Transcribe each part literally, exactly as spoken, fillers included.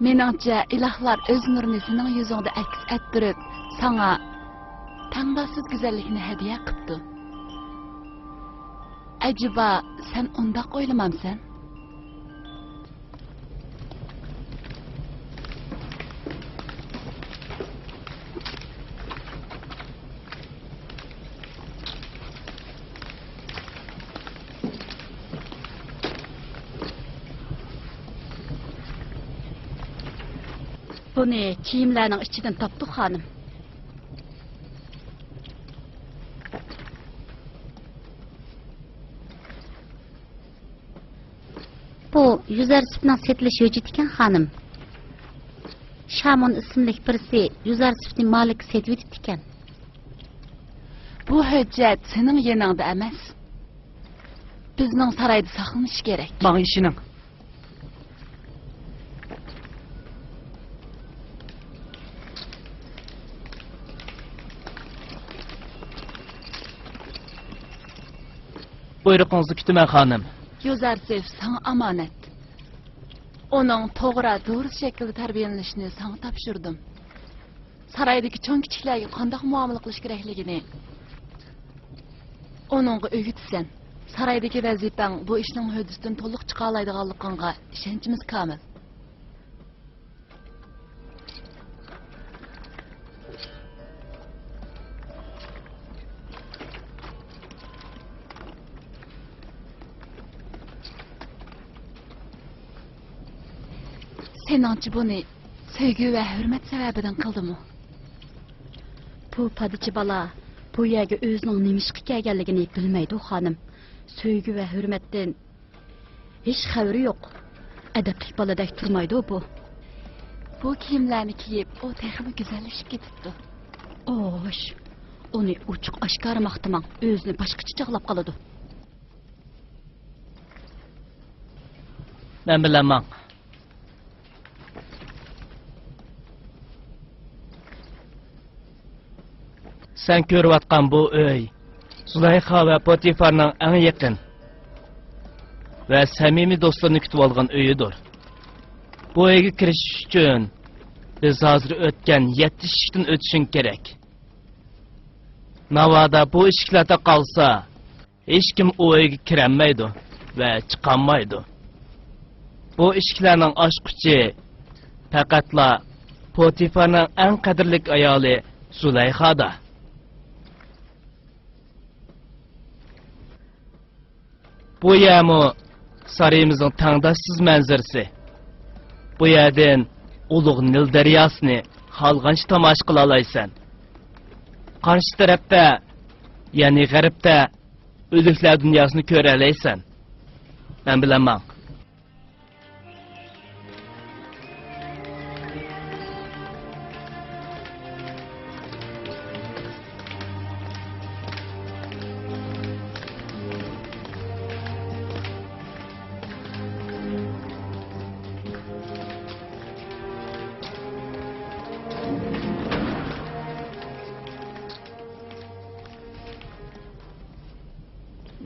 مېنىڭچە، ئىلاھلار ئۆز نۇرىنى سېنىڭ يۈزۈڭدە ئەكس ئەتتۈرۈپ، ساڭا تەڭداشسىز گۈزەللىكنى ھەدىيە قىپتۇ. ئەجەبا، سەن ئۇنداق ئويلىمامسەن؟ بۇنى كىيىملەرنىڭ ئىچىدىن تاپتۇق، خانىم. بۇ يۈزەر سۈپىتىنىڭ سېتىلىش ھۆججىتىكەن، خانىم. شامون ئىسىملىك بىرسى يۈزەر سۈپىتىنى مالىككە سېتىۋېتىپتىكەن. بۇ ھۆججەت سېنىڭ يېنىڭدا ئەمەس. بىزنىڭ سارايدا ساقلىنىشى كېرەك. ماڭا ئىشىنىڭ. بۇيرۇقىڭىزنى كۈتىمەن، خانىم. يوزەرسىف ساڭا ئامانەت. ئۇنىڭ توغرا، دۇرۇس شەكىلدە تەربىيەلىنىشىنى ساڭا تاپشۇردۇم. سارايدىكى چوڭ-كىچىكلەرگە قانداق مۇئامىلە قىلىش كېرەكلىكىنى ئۇنىڭغا ئۆگىتىسەن. سارايدىكى ۋەزىپەڭ بۇ ئىشنىڭ ھۆددىسىدىن تولۇق چىقالايدىغانلىقىڭغا ئىشەنچىمىز كامىل. سېنىڭچە بۇنى سۆيگۈ ۋە ھۆرمەت سەۋەبىدىن قىلدىمۇ؟ بۇ پادىچى بالا بۇ يەرگە ئۆزىنىڭ نېمىشقا كەلگەنلىكىنى بىلمەيدۇ، خانىم. سۆيگۈ ۋە ھۆرمەتتىن ھېچ خەۋىرى يوق. ئەدەپلىك بالىدەك تۇرمايدۇ بۇ. بۇ كىيىملەرنى كىيىپ، ئۇ تېخىمۇ گۈزەللىشىپ كېتىپتۇ. ئوش، ئۇنى ئوچۇق ئاشكارا ماختىماڭ، ئۆزىنى باشقىچە چاغلاپ قالىدۇ. مەن بىلەن ماڭ. سەن كۆرۈۋاتقان بۇ ئۆي زۇلەيخا ۋە پوتىفارنىڭ ئەڭ يېقىن ۋە سەمىمىي دوستلىرىنى كۈتۈۋالغان ئۆيىدۇر. بۇ ئۆيگە كىرىش ئۈچۈن بىز ھازىر ئۆتكەن يەتتە ئىشىكتىن ئۆتۈشۈڭ كېرەك. ناۋادا بۇ ئىشىكلەر تاقالسا، ھېچكىم ئۇ ئۆيگە كىرەلمەيدۇ ۋە چىقالمايدۇ. بۇ ئىشىكلەرنىڭ ئاچقۇچى پەقەتلا پوتىفارنىڭ ئەڭ قەدىرلىك ئايالى زۇلەيخادا. بۇ يەرمۇ سارىيىمىزنىڭ تەڭداشسىز مەنزىرىسى. بۇ يەردىن ئۇلۇغ نىل دەرياسىنى خالىغانچە تاماشا قىلالايسەن. قارشى تەرەپتە، يەنى غەربتە ئۆلۈكلەر دۇنياسىنى كۆرەلەيسەن. مەن بىلەن ماڭ.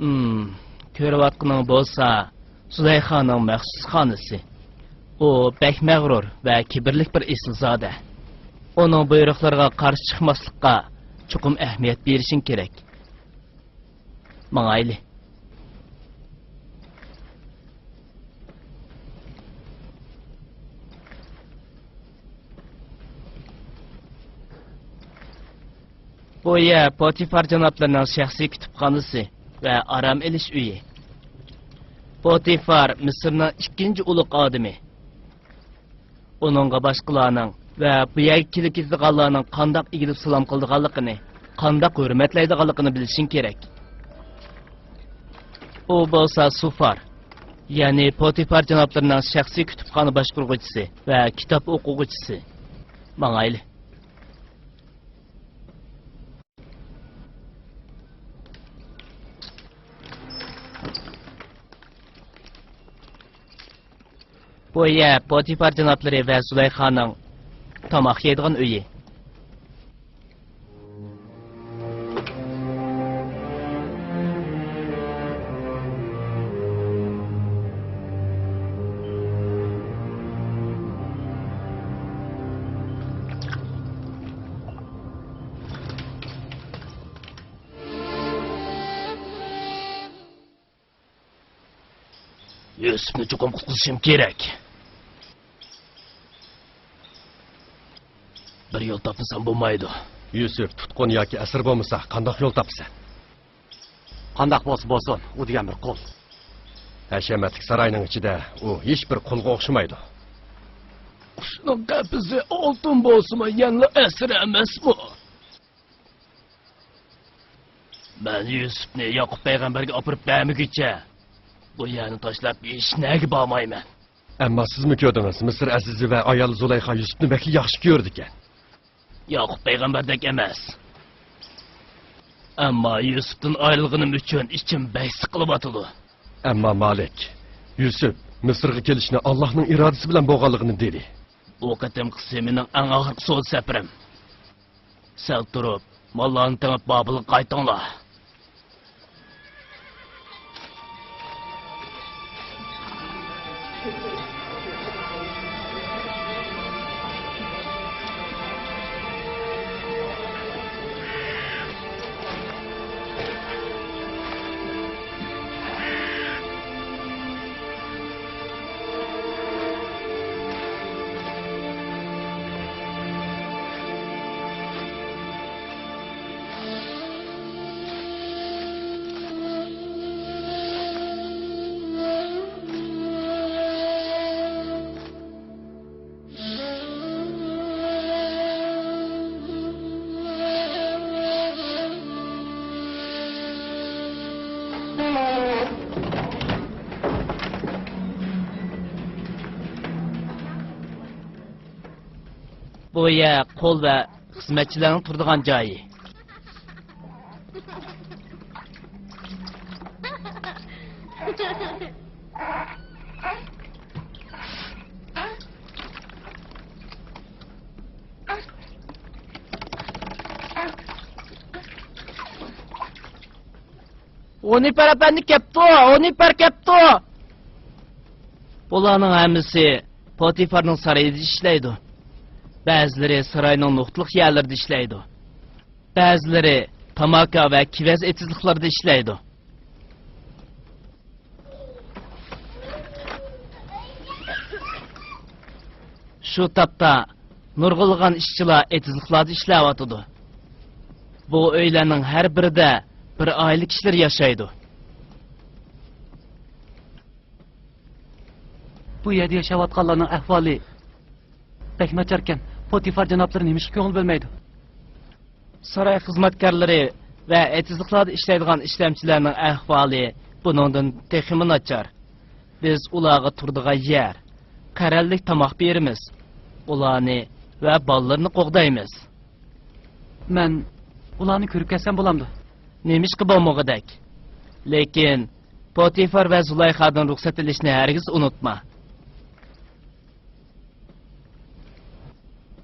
ئىم، كۆرۈۋاتقىنىڭ بولسا زۇلەيخانىڭ مەخسۇس خانىسى. ئۇ بەك مەغرۇر ۋە كىبىرلىك بىر ئېسىلزادە. ئۇنىڭ بۇيرۇقلىرىغا قارشى چىقماسلىققا چوقۇم ئەھمىيەت بېرىشىڭ كېرەك. ماڭايلى. بۇ يەر پوتىفار جانابلىرىنىڭ شەخسىي كۇتۇپخانىسى ۋە ئارام ئېلىش ئۆيى. پوتىفار مىسىرنىڭ ئىككىنچى ئۇلۇغ ئادىمى. ئۇنىڭغا باشقىلارنىڭ ۋە بۇ يەرگە كېلىپ كېتىدىغانلارنىڭ قانداق ئېگىلىپ سالام قىلىدىغانلىقىنى، قانداق ھۆرمەتلەيدىغانلىقىنى بىلىشىڭ كېرەك. ئۇ بولسا سۇفار، يەنى پوتىفار جانابلىرىنىڭ شەخسىي كۇتۇپخانا باشقۇرغۇچىسى ۋە كىتاب ئوقۇغۇچىسى. ماڭايلى. بۇ يەر پوتىفار جانابلىرى ۋە زۇلەيخانىڭ تاماق يەيدىغان ئۆيى. يۈسۈپنى چوقۇم قۇتقۇزۇشۇم كېرەك. بىر يول تاپمىسام بولمايدۇ. يۈسۈپ تۇتقۇن ياكى ئەسىر بولمىسا، قانداق يول تاپىسەن؟ قانداق بولسا بولسۇن، ئۇ دېگەن بىر قۇل. ھەشەمەتلىك ساراينىڭ ئىچىدە ئۇ ھېچ بىر قۇلغا ئوخشىمايدۇ. قۇشنىڭ قەپىسى ئالتۇن بولسىمۇ، يەنىلا ئەسىر ئەمەسمۇ؟ مەن يۈسۈپنى ياقۇپ پەيغەمبەرگە ئاپىرىپ بەرمىگۈچە، بۇ يەرنى تاشلاپ ھېچ نەگە بارمايمەن. ئەمما سىزمۇ كۆردىڭىز، مىسىر ئەزىزى ۋە ئايالى زۇلايخا يۈسۈپنى بەكلا ياخشى كۆرىدىكەن. ياقۇپ پەيغەمبەردەك ئەمەس. ئەمما يۈسۈپتىن ئايرىلغىنىم ئۈچۈن ئىچىم بەك سىقىلىۋاتىدۇ. ئەمما مالىك، يۈسۈپ مىسىرغا كېلىشنى ئاللاھنىڭ ئىرادىسى بىلەن بولغانلىقىنى دېدى. بۇ قېتىمقىسى مېنىڭ ئەڭ ئاخىرقى سودا سەپىرىم. سەل تۇرۇپ، ماللارنى تېڭىپ بابىلغا قايتىڭلار. بۇ يەر قۇل ۋە خىزمەتچىلەرنىڭ تۇرىدىغان جايى. ئۇنىپەر ئەپەندى كەپتۇ! ئۇنىپەر كەپتۇ! بۇلارنىڭ ھەممىسى پوتىفارنىڭ سارىيىدا ئىشلەيدۇ. بەزىلىرى ساراينىڭ نۇقتىلىق يەرلىرىدە ئىشلەيدۇ. بەزىلىرى تاماكا ۋە كېۋەز ئېتىزلىقلىرىدا ئىشلەيدۇ. شۇ تاپتا نۇرغۇنلىغان ئىشچىلار ئېتىزلىقلاردا ئىشلەۋاتىدۇ. بۇ ئۆيلەرنىڭ ھەر بىرىدە بىر ئائىلە كىشىلىرى ياشايدۇ. بۇ يەردە ياشاۋاتقانلارنىڭ ئەھۋالى بەك ناچاركەن. پوتىفار جانابلىرى نېمىشقا كۆڭۈل بۆلمەيدۇ؟ ساراي خىزمەتكارلىرى ۋە ئېتىزلىقلاردا ئىشلەيدىغان ئىشلەمچىلەرنىڭ ئەھۋالى بۇنىڭدىن تېخىمۇ ناچار. بىز ئۇلارغا تۇرىدىغان يەر، قەرەللىك تاماق بېرىمىز، ئۇلارنى ۋە بالىلىرىنى قوغدايمىز. مەن ئۇلارنى كۆرۈپ كەتسەم بولامدۇ؟ نېمىشقا بولمىغۇدەك؟ لېكىن پوتىفار ۋە زۇلايخادىن رۇخسەت ئېلىشنى ھەرگىز ئۇنتۇما.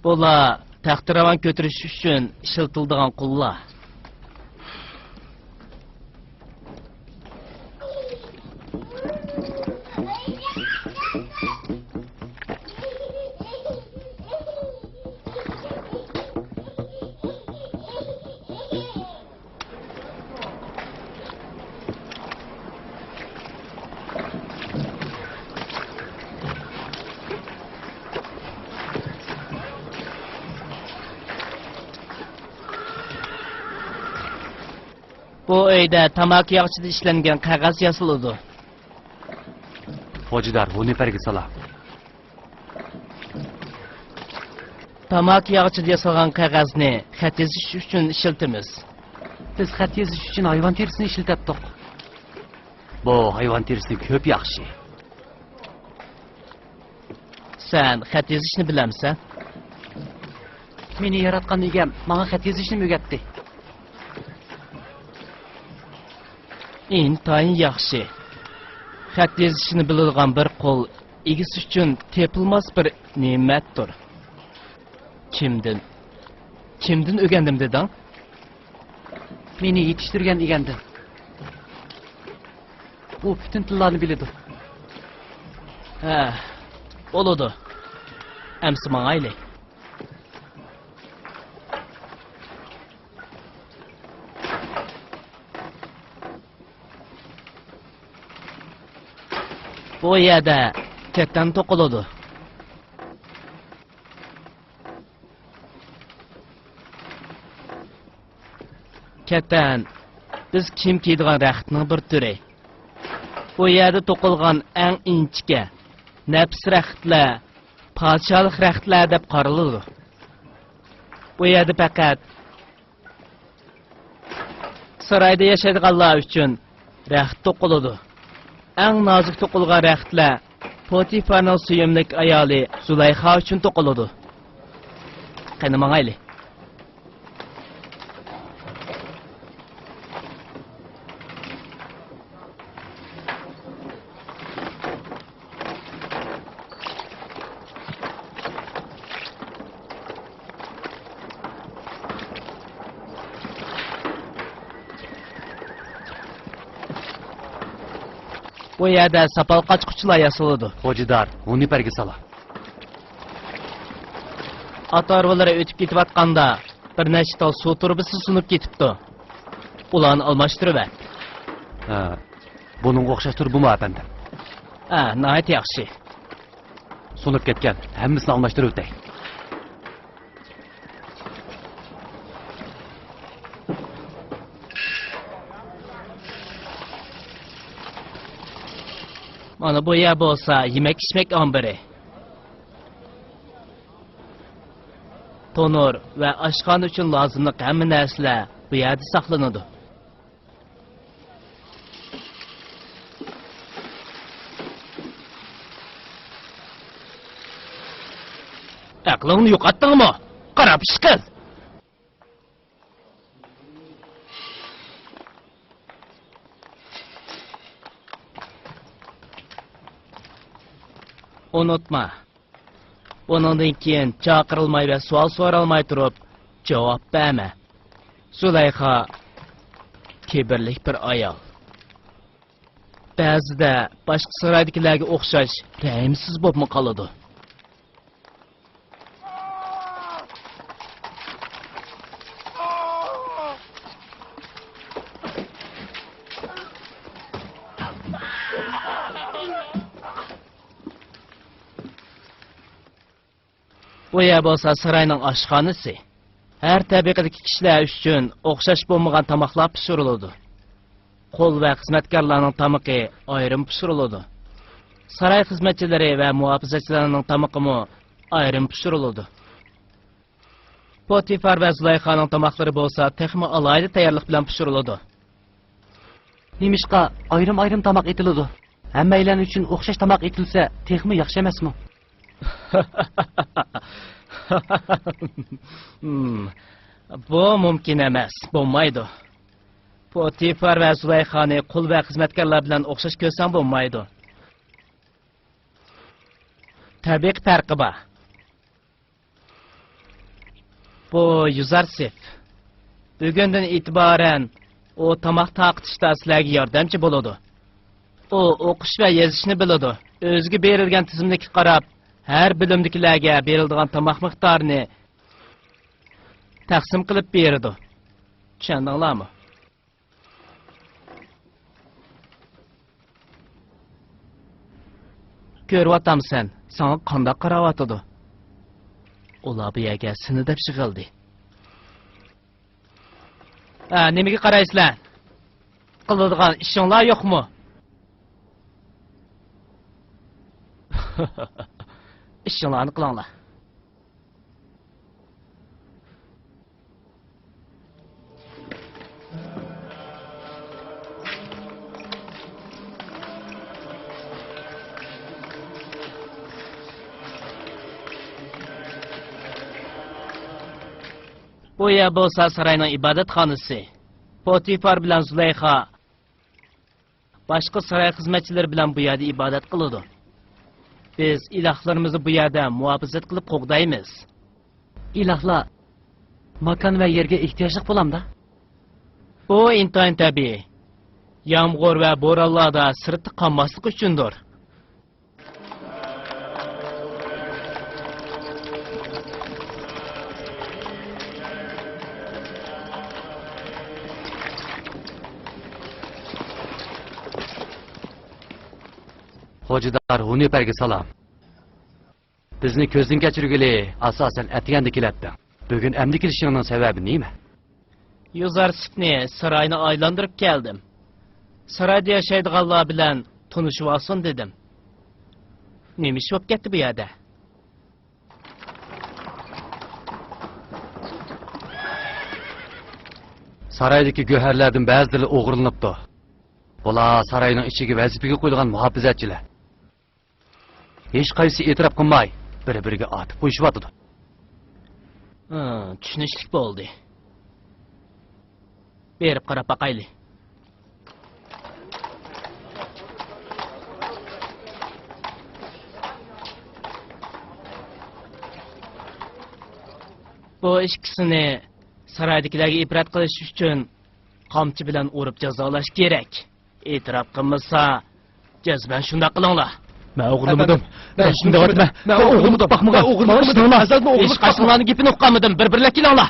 بۇلار تەختىراۋان كۆتۈرۈش ئۈچۈن ئىشلىتىلىدىغان قۇللار. بۇ ئۆيدە تاماكا ياغىچىدا ئىشلەنگەن قەغەز ياسىلىدۇ. خوجىدار، ھۇنىپەرگە سالام. تاماكا ياغىچىدا ياسالغان قەغەزنى خەت يېزىش ئۈچۈن ئىشلىتىمىز. بىز خەت يېزىش ئۈچۈن ھايۋان تېرىسىنى ئىشلىتەتتۇق. بۇ ھايۋان تېرىسى كۆپ ياخشى. سەن خەت يېزىشنى بىلەمسەن؟ مېنى ياراتقان ئىگەم ماڭا خەت يېزىشنى ئۆگەتتى. ئىنتايىن ياخشى. خەت يېزىشنى بىلىدىغان بىر قۇل ئىگىسى ئۈچۈن تېپىلماس بىر نېمەتتۇر. كىمدىن، كىمدىن ئۆگەندىم دېدىڭ؟ مېنى يېتىشتۈرگەن ئىگەمدىن. ئۇ پۈتۈن تىللارنى بىلىدۇ. ھە، بولىدۇ. ئەمسە ماڭايلى. بۇ يەردە كەتەن توقۇلىدۇ. كەتەن، بىز كىيىم كىيىدىغان رەختنىڭ بىر تۈرى. بۇ يەردە توقۇلغان ئەڭ ئىنچىكە، نەپىس رەختلەر پادىشاھلىق رەختلەر دەپ قارىلىدۇ. بۇ يەردە پەقەت سارايدا ياشايدىغانلار ئۈچۈن رەخت توقۇلىدۇ. ئەڭ نازۇك توقۇلغان رەختلەر پوتىفارنىڭ سۆيۈملۈك ئايالى زۇلايخا ئۈچۈن توقۇلىدۇ. قېنى، ماڭايلى. بۇ يەردە ساپال قاچقۇچلار ياسىلىدۇ. خوجىدار، ئۇنى بەرگە سالا. ئات ھارۋىلىرى ئۆتۈپ كېتىۋاتقاندا، بىر نەچچە تال سۇ تۇرۇبىسى سۇنۇپ كېتىپتۇ. ئۇلارنى ئالماشتۇرۇۋەت. ھە، بۇنىڭغا ئوخشاش تۇرۇبىمۇ، ئەپەندىم؟ ھە، ناھايىتى ياخشى. سۇنۇپ كەتكەن، ھەممىسىنى ئالماشتۇرۇۋېتەي. مانا بۇ يەر بولسا يېمەك-ئىچمەك ئامبىرى. تونۇر ۋە ئاشخانا ئۈچۈن لازىملىق ھەممە نەرسىلەر بۇ يەردە ساقلىنىدۇ. ئەقلىڭنى يوقاتتىڭمۇ؟ قاراپ ئىش قىل! ئۇنتۇما، بۇنىڭدىن كېيىن چاقىرىلماي ۋە سوئال سورالماي تۇرۇپ جاۋاب بەرمە. زۇلەيخا كىبىرلىك بىر ئايال. بەزىدە باشقا سارايدىكىلەرگە ئوخشاش رەھىمسىز بولۇپمۇ قالىدۇ. بۇ يەر بولسا ساراينىڭ ئاشخانىسى. ھەر تەبىقىدىكى كىشىلەر ئۈچۈن ئوخشاش بولمىغان تاماقلار پىشۇرۇلىدۇ. قۇل ۋە خىزمەتكارلارنىڭ تامىقى ئايرىم پىشۇرۇلىدۇ. ساراي خىزمەتچىلىرى ۋە مۇھاپىزەتچىلەرنىڭ تامىقىمۇ ئايرىم پىشۇرۇلىدۇ. پوتىفار ۋە زۇلايخانىڭ تاماقلىرى بولسا تېخىمۇ ئالاھىدە تەييارلىق بىلەن پىشۇرۇلىدۇ. نېمىشقا ئايرىم-ئايرىم تاماق ئېتىلىدۇ؟ ھەممەيلەن ئۈچۈن ئوخشاش تاماق ئېتىلسە، تېخىمۇ ياخشى ئەمەسمۇ؟ ھىم، بۇ مۇمكىن ئەمەس، بولمايدۇ. پوتىفار ۋە زۇلەيخانى قۇل ۋە خىزمەتكارلار بىلەن ئوخشاش كۆرسەڭ بولمايدۇ. تەبىئىي پەرقى بار. بۇ يۈزارسىف. بۈگۈندىن ئېتىبارەن ئۇ تاماق تارقىتىشتا سىلەرگە ياردەمچى بولىدۇ. ئۇ ئوقۇش ۋە يېزىشنى بىلىدۇ. ئۆزىگە بېرىلگەن تىزىملىككە قاراپ، ھەر بۆلۈمدىكىلەرگە بېرىلىدىغان تاماق مىقدارىنى تەقسىم قىلىپ بېرىدۇ. چۈشەندىڭلارمۇ؟ كۆرۈۋاتامسەن، ساڭا قانداق قاراۋاتىدۇ؟ ئۇلار بۇ يەرگە سېنى دەپ يىغىلدى. ھە، نېمىگە قارايسىلەر؟ قىلىدىغان ئىشىڭلار يوقمۇ؟ ئىشىڭلارنى قىلىڭلار. بۇ يەر بولسا ساراينىڭ ئىبادەتخانىسى. پوتىفار بىلەن زۇلەيخا باشقا ساراي خىزمەتچىلىرى بىلەن بۇ يەردە ئىبادەت قىلىدۇ. بىز ئىلاھلىرىمىزنى بۇ يەردە مۇھاپىزەت قىلىپ قوغدايمىز. ئىلاھلار ماكان ۋە يەرگە ئېھتىياجلىق بولامدا؟ بۇ ئىنتايىن تەبىئىي. يامغۇر ۋە بورانلاردا سىرتتا قالماسلىق ئۈچۈندۇر. خوجىدار ھۇنىپەرگە سالام. بىزنى كۆزدىن كەچۈرگىلى ئاساسەن ئەتىگەندە كېلەتتىڭ. بۈگۈن ئەمدى كېلىشىڭنىڭ سەۋەبى نېمە؟ يۈزار سىپنى ساراينى ئايلاندۇرۇپ كەلدىم. سارايدا ياشايدىغانلار بىلەن تونۇشۇۋالسۇن دېدىم. نېمە ئىش بولۇپ كەتتى بۇ يەردە؟ سارايدىكى گۆھەرلەردىن بەزىلىرى ئوغرىلىنىپتۇ. بۇلار ساراينىڭ ئىچىگە ۋەزىپىگە قويۇلغان مۇھاپىزەتچىلەر. ھېچقايسى ئېتىراپ قىلماي، بىر-بىرىگە ئاتىپ قويۇشۇۋاتىدۇ. ھە، چۈشىنىشلىك بولدى. بېرىپ قاراپ باقايلى. بۇ ئىككىسىنى سارايدىكىلەرگە ئىبرەت قىلىش ئۈچۈن قامچا بىلەن ئۇرۇپ جازالاش كېرەك. ئېتىراپ قىلمىسا، جەزمەن شۇنداق قىلىڭلار. مەن ئوغرىلىمىدىم. مەن شۇنداق دەۋاتىمەن. مەن ئوغرىلىمىدىم. باقمىغان. ماڭا ئىشىنىڭلار. ھېچقايسىڭلارنىڭ گېپىنى ئۇقالمىدىم. بىر-بىرلەپ كېلىڭلار.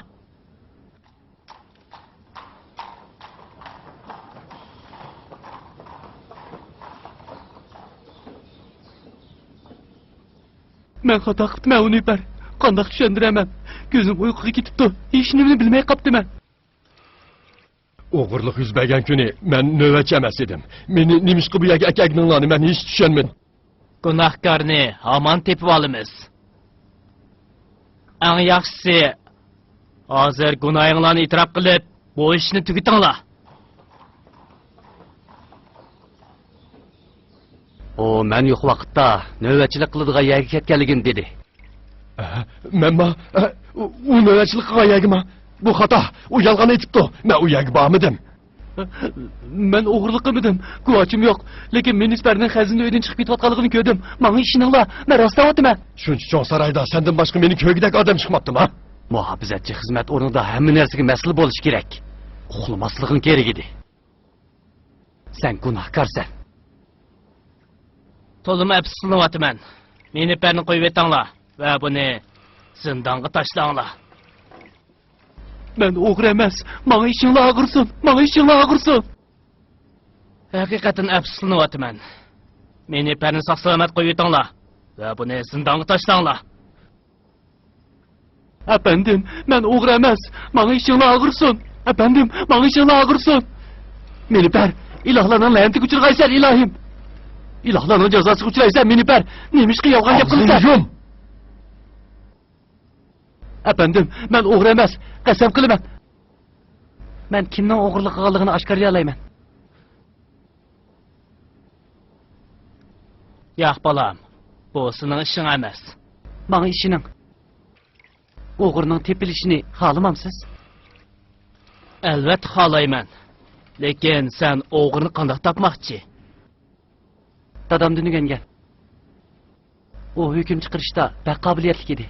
مەن خاتا قىپتىمەن، ھۇنىپەر. قانداق چۈشەندۈرەمەن؟ كۆزۈم ئۇيقۇغا كېتىپتۇ. ھېچنېمىنى بىلمەي قاپتىمەن. ئوغرىلىق يۈز بەرگەن كۈنى مەن نۆۋەتچى ئەمەس ئىدىم. مېنى نېمىشقا بۇ يەرگە ئەكەلگىنىڭلارنى مەن ھېچ چۈشەنمىدىم. گۇناھكارنى ھامان تېپىۋالىمىز. ئەڭ ياخشىسى، ھازىر گۇناھىڭلارنى ئېتىراپ قىلىپ، بۇ ئىشنى تۈگىتىڭلار. ئۇ مەن يوق ۋاقىتتا نۆۋەتچىلىك قىلىدىغان يەرگە كەتكەنلىكىنى دېدى. ئە، مەنما، ئە، ئۇ، ئۇ نۆۋەتچىلىك قىلغان يەرگىما؟ بۇ خاتا. ئۇ يالغان ئېيتىپتۇ. مەن ئۇ يەرگە بارمىدىم. مەن ئوغرىلىق قىلمىدىم. گۇۋاھچىم يوق. لېكىن مىنىسپەرنىڭ خەزىنە ئۆيىدىن چىقىپ كېتىۋاتقانلىقىنى كۆردۈم. ماڭا ئىشىنىڭلار. مەن راست دەۋاتىمەن. شۇنچە چوڭ سارايدا سەندىن باشقا مېنى كۆرگۈدەك ئادەم چىقماپتىما؟ مۇھاپىزەتچى خىزمەت ئورنىدا ھەممە نەرسىگە مەسئۇل بولۇشى كېرەك. ئۇخلىماسلىقىڭ كېرەك ئىدى. سەن گۇناھكارسەن. تولىمۇ ئەپسۇسلىنىۋاتىمەن. مىنىپەرنى قويۇۋېتىڭلار ۋە بۇنى زىندانغا تاشلاڭلار. مەن ئوغرى ئەمەس. ماڭا ئىشىڭلار ئاغرىسۇن. ماڭا ئىشىڭلار ئاغرىسۇن. ھەقىقەتەن ئەپسۇسلىنىۋاتىمەن. مىنىپەرنى ساق-سالامەت قويۇۋېتىڭلار ۋە بۇنى زىندانغا تاشلاڭلار. ئەپەندىم، مەن ئوغرى ئەمەس. ماڭا ئىشىڭلار ئاغرىسۇن. ئەپەندىم، ماڭا ئىشىڭلار ئاغرىسۇن. مىنىپەر، ئىلاھلارنىڭ لەنىتىگە ئۇچرىغايسەن، ئىلاھىم. ئىلاھلارنىڭ جازاسىغا ئۇچرايسەن، مىنىپەر. نېمىشقا يالغان گەپ قىلىسەن؟ ئاغزىڭنى يۇم! ئەپەندىم، مەن ئوغرى ئەمەس. قەسەم قىلىمەن. مەن كىمنىڭ ئوغرىلىق قىلغانلىقىنى ئاشكارىلايالايمەن. ياق، بالام، بۇ سېنىڭ ئىشىڭ ئەمەس. ماڭا ئىشىنىڭ. ئوغرىنىڭ تېپىلىشىنى خالىمامسىز؟ ئەلۋەتتە خالايمەن. لېكىن سەن ئوغرىنى قانداق تاپماقچى؟ دادامدىن ئۆگەنگەن. ئۇ ھۆكۈم چىقىرىشتا بەك قابىلىيەتلىك ئىدى.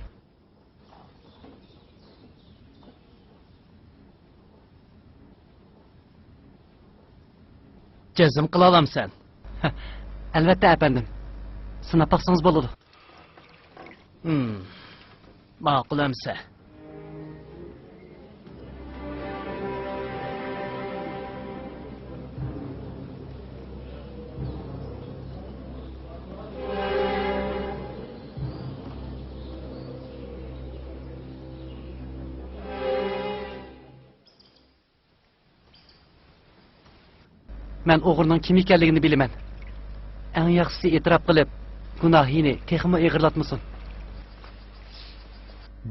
جەزم قىلالامسەن؟ ئەلۋەتتە، ئەپەندىم. سىناپ باقسىڭىز بولىدۇ. ھىم، ماقۇل ئەمسە. مەن ئوغرىنىڭ كىم ئىكەنلىكىنى بىلىمەن. ئەڭ ياخشىسى ئېتىراپ قىلىپ، گۇناھىنى تېخىمۇ ئېغىرلاتمىسۇن.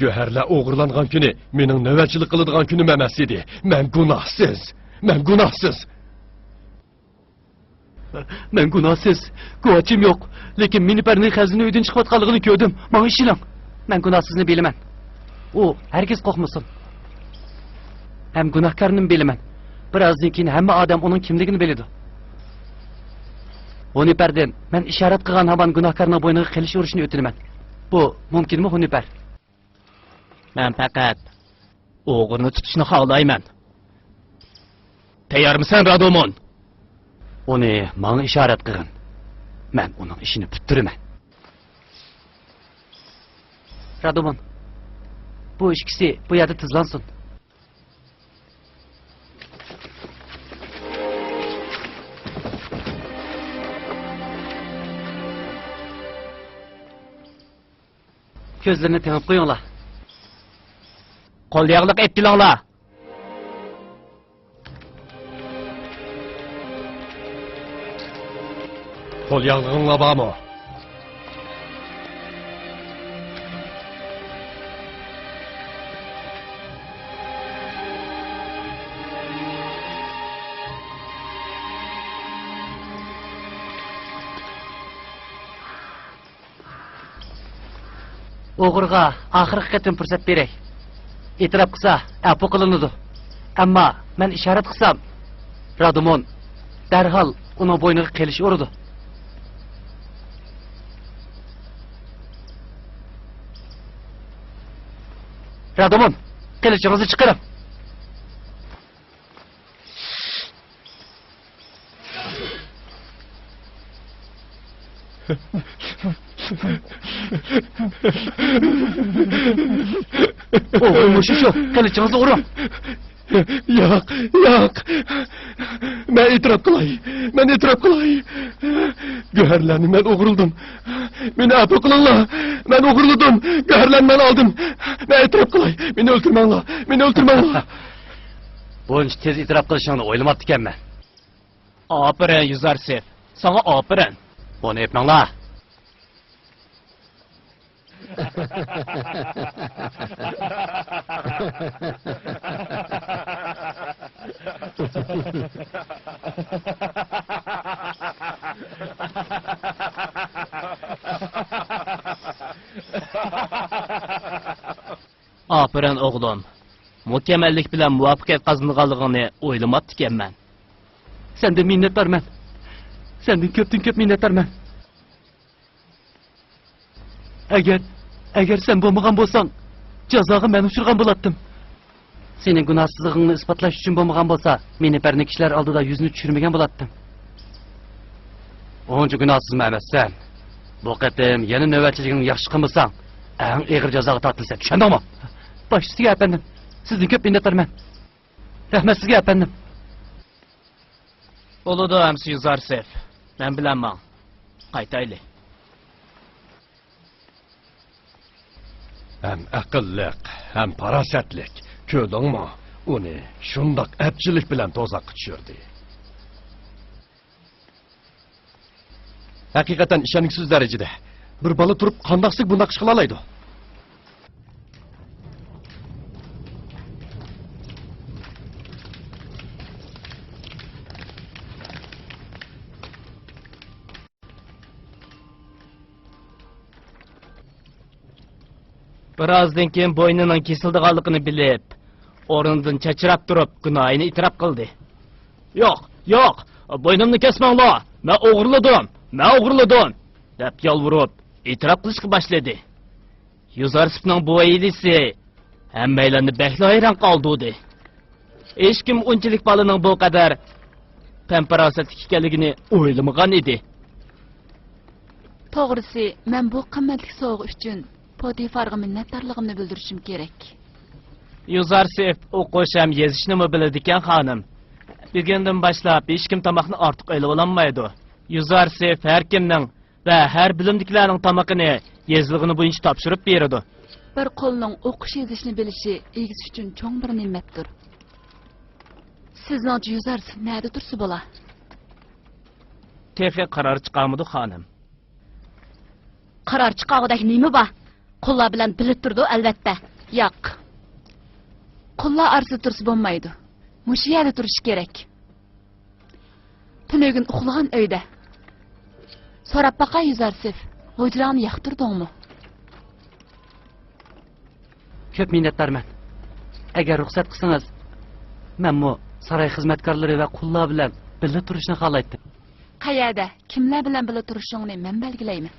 گۆھەرلەر ئوغرىلانغان كۈنى مېنىڭ نۆۋەتچىلىك قىلىدىغان كۈنۈم ئەمەس ئىدى. مەن گۇناھسىز. مەن گۇناھسىز. مەن گۇناھسىز، گۇۋاچىم يوق. لېكىن مىنىپەرنىڭ خەزىنە ئۆيدىن چىقىۋاتقانلىقىنى كۆردۈم. ماڭا ئىشىنىڭ. مەن گۇناھسىزنى بىلىمەن. ئۇ ھەرگىز قورقمىسۇن. ھەم گۇناھكارنىمۇ بىلىمەن. بىر ئازدىن كېيىن ھەممە ئادەم ئۇنىڭ كىملىكىنى بىلىدۇ. ھۇنىپەردىن مەن ئىشارەت قىلغان ھامان گۇناھكارنىڭ بوينىغا قىلىچ ئۇرۇشنى ئۆتۈنىمەن. بۇ مۇمكىنمۇ، ھۇنىپەر؟ مەن پەقەت ئوغرىنى تۇتۇشنى خالايمەن. تەييارمىسەن، رادومون؟ ئۇنى ماڭا ئىشارەت قىلغىن. مەن ئۇنىڭ ئىشىنى پۈتتۈرىمەن. رادومون، بۇ ئىككىسى بۇ يەردە تىزلانسۇن. كۆزلىرىنى تېڭىپ قويۇڭلار. قول ياغلىق ئېلىپ كېلىڭلار. قول ياغلىقىڭلار بارمۇ؟ ئوغرىغا ئاخىرقى قېتىم پۇرسەت بېرەي. ئېتىراپ قىلسا، ئەپۇ قىلىنىدۇ. ئەمما مەن ئىشارەت قىلسام، رادومون دەرھال ئۇنىڭ بوينىغا قىلىچ ئۇرىدۇ. رادومون، قىلىچىڭىزنى چىقىرىڭ. ئوغرى مۇشۇ شۇ، قىلىچىڭىزنى ئۇرۇڭ. ياق، ياق. مەن ئېتىراپ قىلاي، مەن ئېتىراپ قىلاي. گۆھەرلەرنى مەن ئوغرىلىدىم. مېنى ئەپۇ قىلىڭلار. مەن ئوغرىلىدىم. گۆھەرلەرنى مەن ئالدىم. مەن ئېتىراپ قىلاي. مېنى ئۆلتۈرمەڭلار. مېنى ئۆلتۈرمەڭلار. بۇنچە تېز ئېتىراپ قىلىشىڭنى ئويلىماپتىكەنمەن. ئاپىرىن، يۈزارسېف. ساڭا ئاپىرىن. ئۇنى ئېپمەڭلار. ئاپىرىن، ئوغلۇم. مۇكەممەللىك بىلەن مۇۋەپپەقىيەت قازىنىدىغانلىقىڭنى ئويلىماپتىكەنمەن. سەندىن مىننەتدارمەن. سەندىن كۆپتىن كۆپ مىننەتدارمەن. ئەگەر، ئەگەر سەن بولمىغان بولساڭ، جازاغا مەن ئۇچرىغان بولاتتىم. سېنىڭ گۇناھسىزلىقىڭنى ئىسپاتلاش ئۈچۈن بولمىغان بولسا، مېنى پەرنى كىشىلەر ئالدىدا يۈزنى چۈشۈرمىگەن بولاتتىم. ئۇنچە گۇناھسىزمۇ ئەمەسسەن. بۇ قېتىم يەنە نۆۋەتچىلىكىڭنى ياخشى قىلمىساڭ، ئەڭ ئېغىر جازاغا تارتىلىسەن، چۈشەندىڭمۇ؟ باش ئۈستىگە ئەپەندىم، سىزدىن كۆپ مىننەتدارمەن. رەھمەت سىزگە ئەپەندىم. بولىدۇ، ئەمسە يۈزارسېف. مەن بىلەن ماڭ. قايتايلى. ھەم ئەقىللىق، ھەم پاراسەتلىك. كۆردۈڭمۇ؟ ئۇنى شۇنداق ئەپچىللىك بىلەن تۇزاققا چۈشۈردى. ھەقىقەتەن ئىشەنگۈسىز دەرىجىدە. بىر بالا تۇرۇپ قانداقسىز بۇنداق ئىش قىلالايدۇ؟ بىرازدىن كېيىن بوينىنىڭ كېسىلىدىغانلىقىنى بىلىپ، ئورنىدىن چاچراپ تۇرۇپ، گۇناھىنى ئېتىراپ قىلدى. ياق، ياق، بوينۇمنى كەسمەڭلار، مەن ئوغرىلىدىم، مەن ئوغرىلىدىم، دەپ يالۋۇرۇپ، ئېتىراپ قىلىشقا باشلىدى. يۈزارسېفنىڭ بۇ ھىيلىسى ھەممەيلەننى بەكلا ھەيران قالدۇردى. ھېچكىم ئۇنچىلىك بالىنىڭ بۇ قەدەر پەم-پاراسەتلىك ئىكەنلىكىنى ئويلىمىغان ئىدى. توغرىسى، مەن بۇ قىممەتلىك سوۋغا ئۈچۈن پوتىفارغا مىننەتدارلىقىمنى بىلدۈرۈشۈم كېرەك. يۈزارسېف ئوقۇش ھەم يېزىشنىمۇ بىلىدىكەن، خانىم. بۈگۈندىن باشلاپ ھېچكىم تاماقنى ئارتۇق ئېلىۋالالمايدۇ. يۈزارسېف ھەر كىمنىڭ ۋە ھەر بۆلۈمدىكىلەرنىڭ تامىقىنى يېزىلغىنى بويىچە تاپشۇرۇپ بېرىدۇ. بىر قۇلنىڭ ئوقۇش يېزىشنى بىلىشى ئىگىسى ئۈچۈن چوڭ بىر نېمەتتۇر. سىزنىڭچە يۈزارسېف نەدە تۇرسا بولا؟ تېخى قارار چىقارمىدۇق، خانىم. قارار چىقارغۇدەك نېمە بار؟ قۇللار بىلەن بىللە تۇرىدۇ، ئەلۋەتتە. ياق. قۇللار ئارىسىدا تۇرسا بولمايدۇ. مۇشۇ يەردە تۇرۇشى كېرەك. تۈنۈگۈن ئۇخلىغان ئۆيدە. سوراپ باقاي، يۈزارسېف، ھۇجراڭنى ياقتۇردۇڭمۇ؟ كۆپ مىننەتدارمەن. ئەگەر رۇخسەت قىلسىڭىز، مەنمۇ ساراي خىزمەتكارلىرى ۋە قۇللار بىلەن بىللە تۇرۇشنى خالايتتىم. قەيەردە، كىملەر بىلەن بىللە تۇرۇشۇڭنى مەن بەلگىلەيمەن.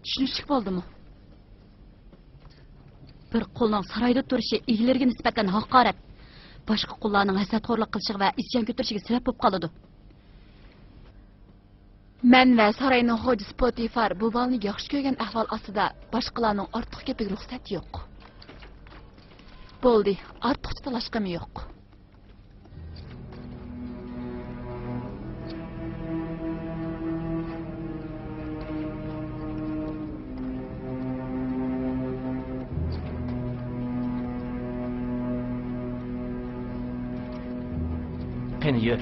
چۈشىنىشلىك بولدىمۇ؟ بىر قۇلنىڭ سارايدا تۇرۇشى ئىگىلىرىگە نىسبەتەن ھاقارەت، باشقا قۇللارنىڭ ھەسەتخورلۇق قىلىشىغا ۋە ئىسيان كۆتۈرۈشىگە سەۋەب بولۇپ قالىدۇ. مەن ۋە ساراينىڭ خوجىسى پوتىفار بۇ بالىنى ياخشى كۆرگەن ئەھۋال ئاستىدا باشقىلارنىڭ ئارتۇق گېپىگە رۇخسەت يوق. بولدى، ئارتۇقچە تالاشقىمۇ يوق. قېنى يۈر.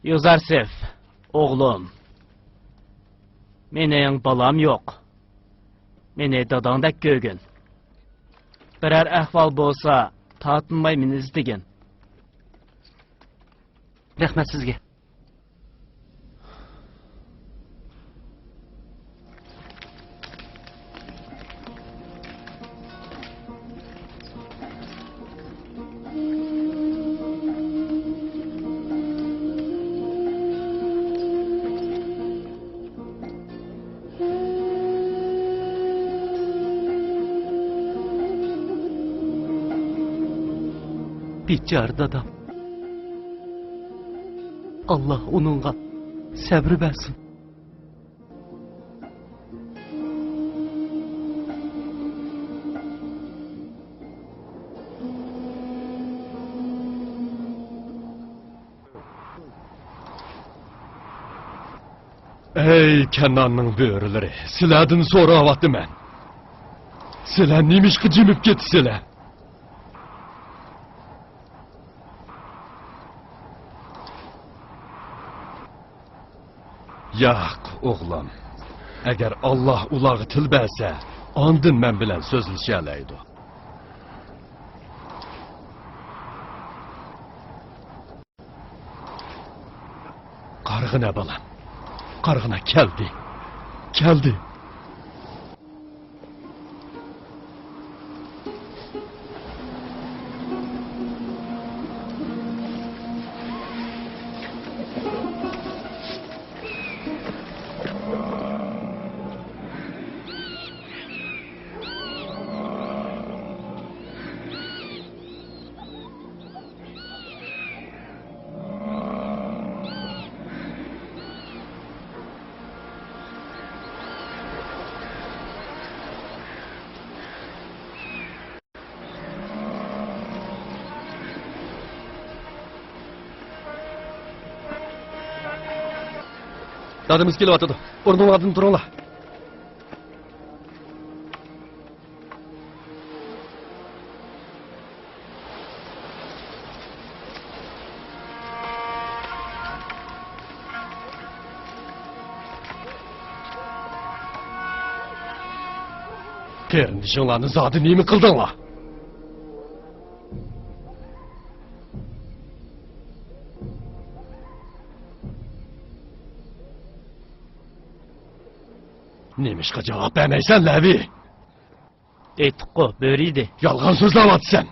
يوزارسېف، ئوغلۇم. مېنىڭ بالام يوق. مېنى داداڭدەك كۆرگىن. بىرەر ئەھۋال بولسا، تارتىنماي مېنى ئىزدىگىن. رەھمەت سىزگە. بىچارە دادام. ئاللا ئۇنىڭغا سەبرى بەرسۇن. ئەي كەنئاننىڭ بۆرىلىرى، سىلەردىن سوراۋاتىمەن. سىلەر نېمىشقا جىمىپ كېتىسىلەر؟ ياق، ئوغلۇم. ئەگەر ئاللا ئۇلارغا تىل بەرسە، ئاندىن مەن بىلەن سۆزلىشەلەيدۇ. قارىغىنا، بالام. قارىغىنا، كەلدى. كەلدى. دادىمىز كېلىۋاتىدۇ. ئورنۇڭلاردىن تۇرۇڭلار. قېرىندىشىڭلارنى زادى نېمە قىلدىڭلار؟ نېمىشقا جاۋاب بەرمەيسەن، لەۋى؟ ئېيتتۇققۇ، بۆرە ئىدى. يالغان سۆزلەۋاتىسەن.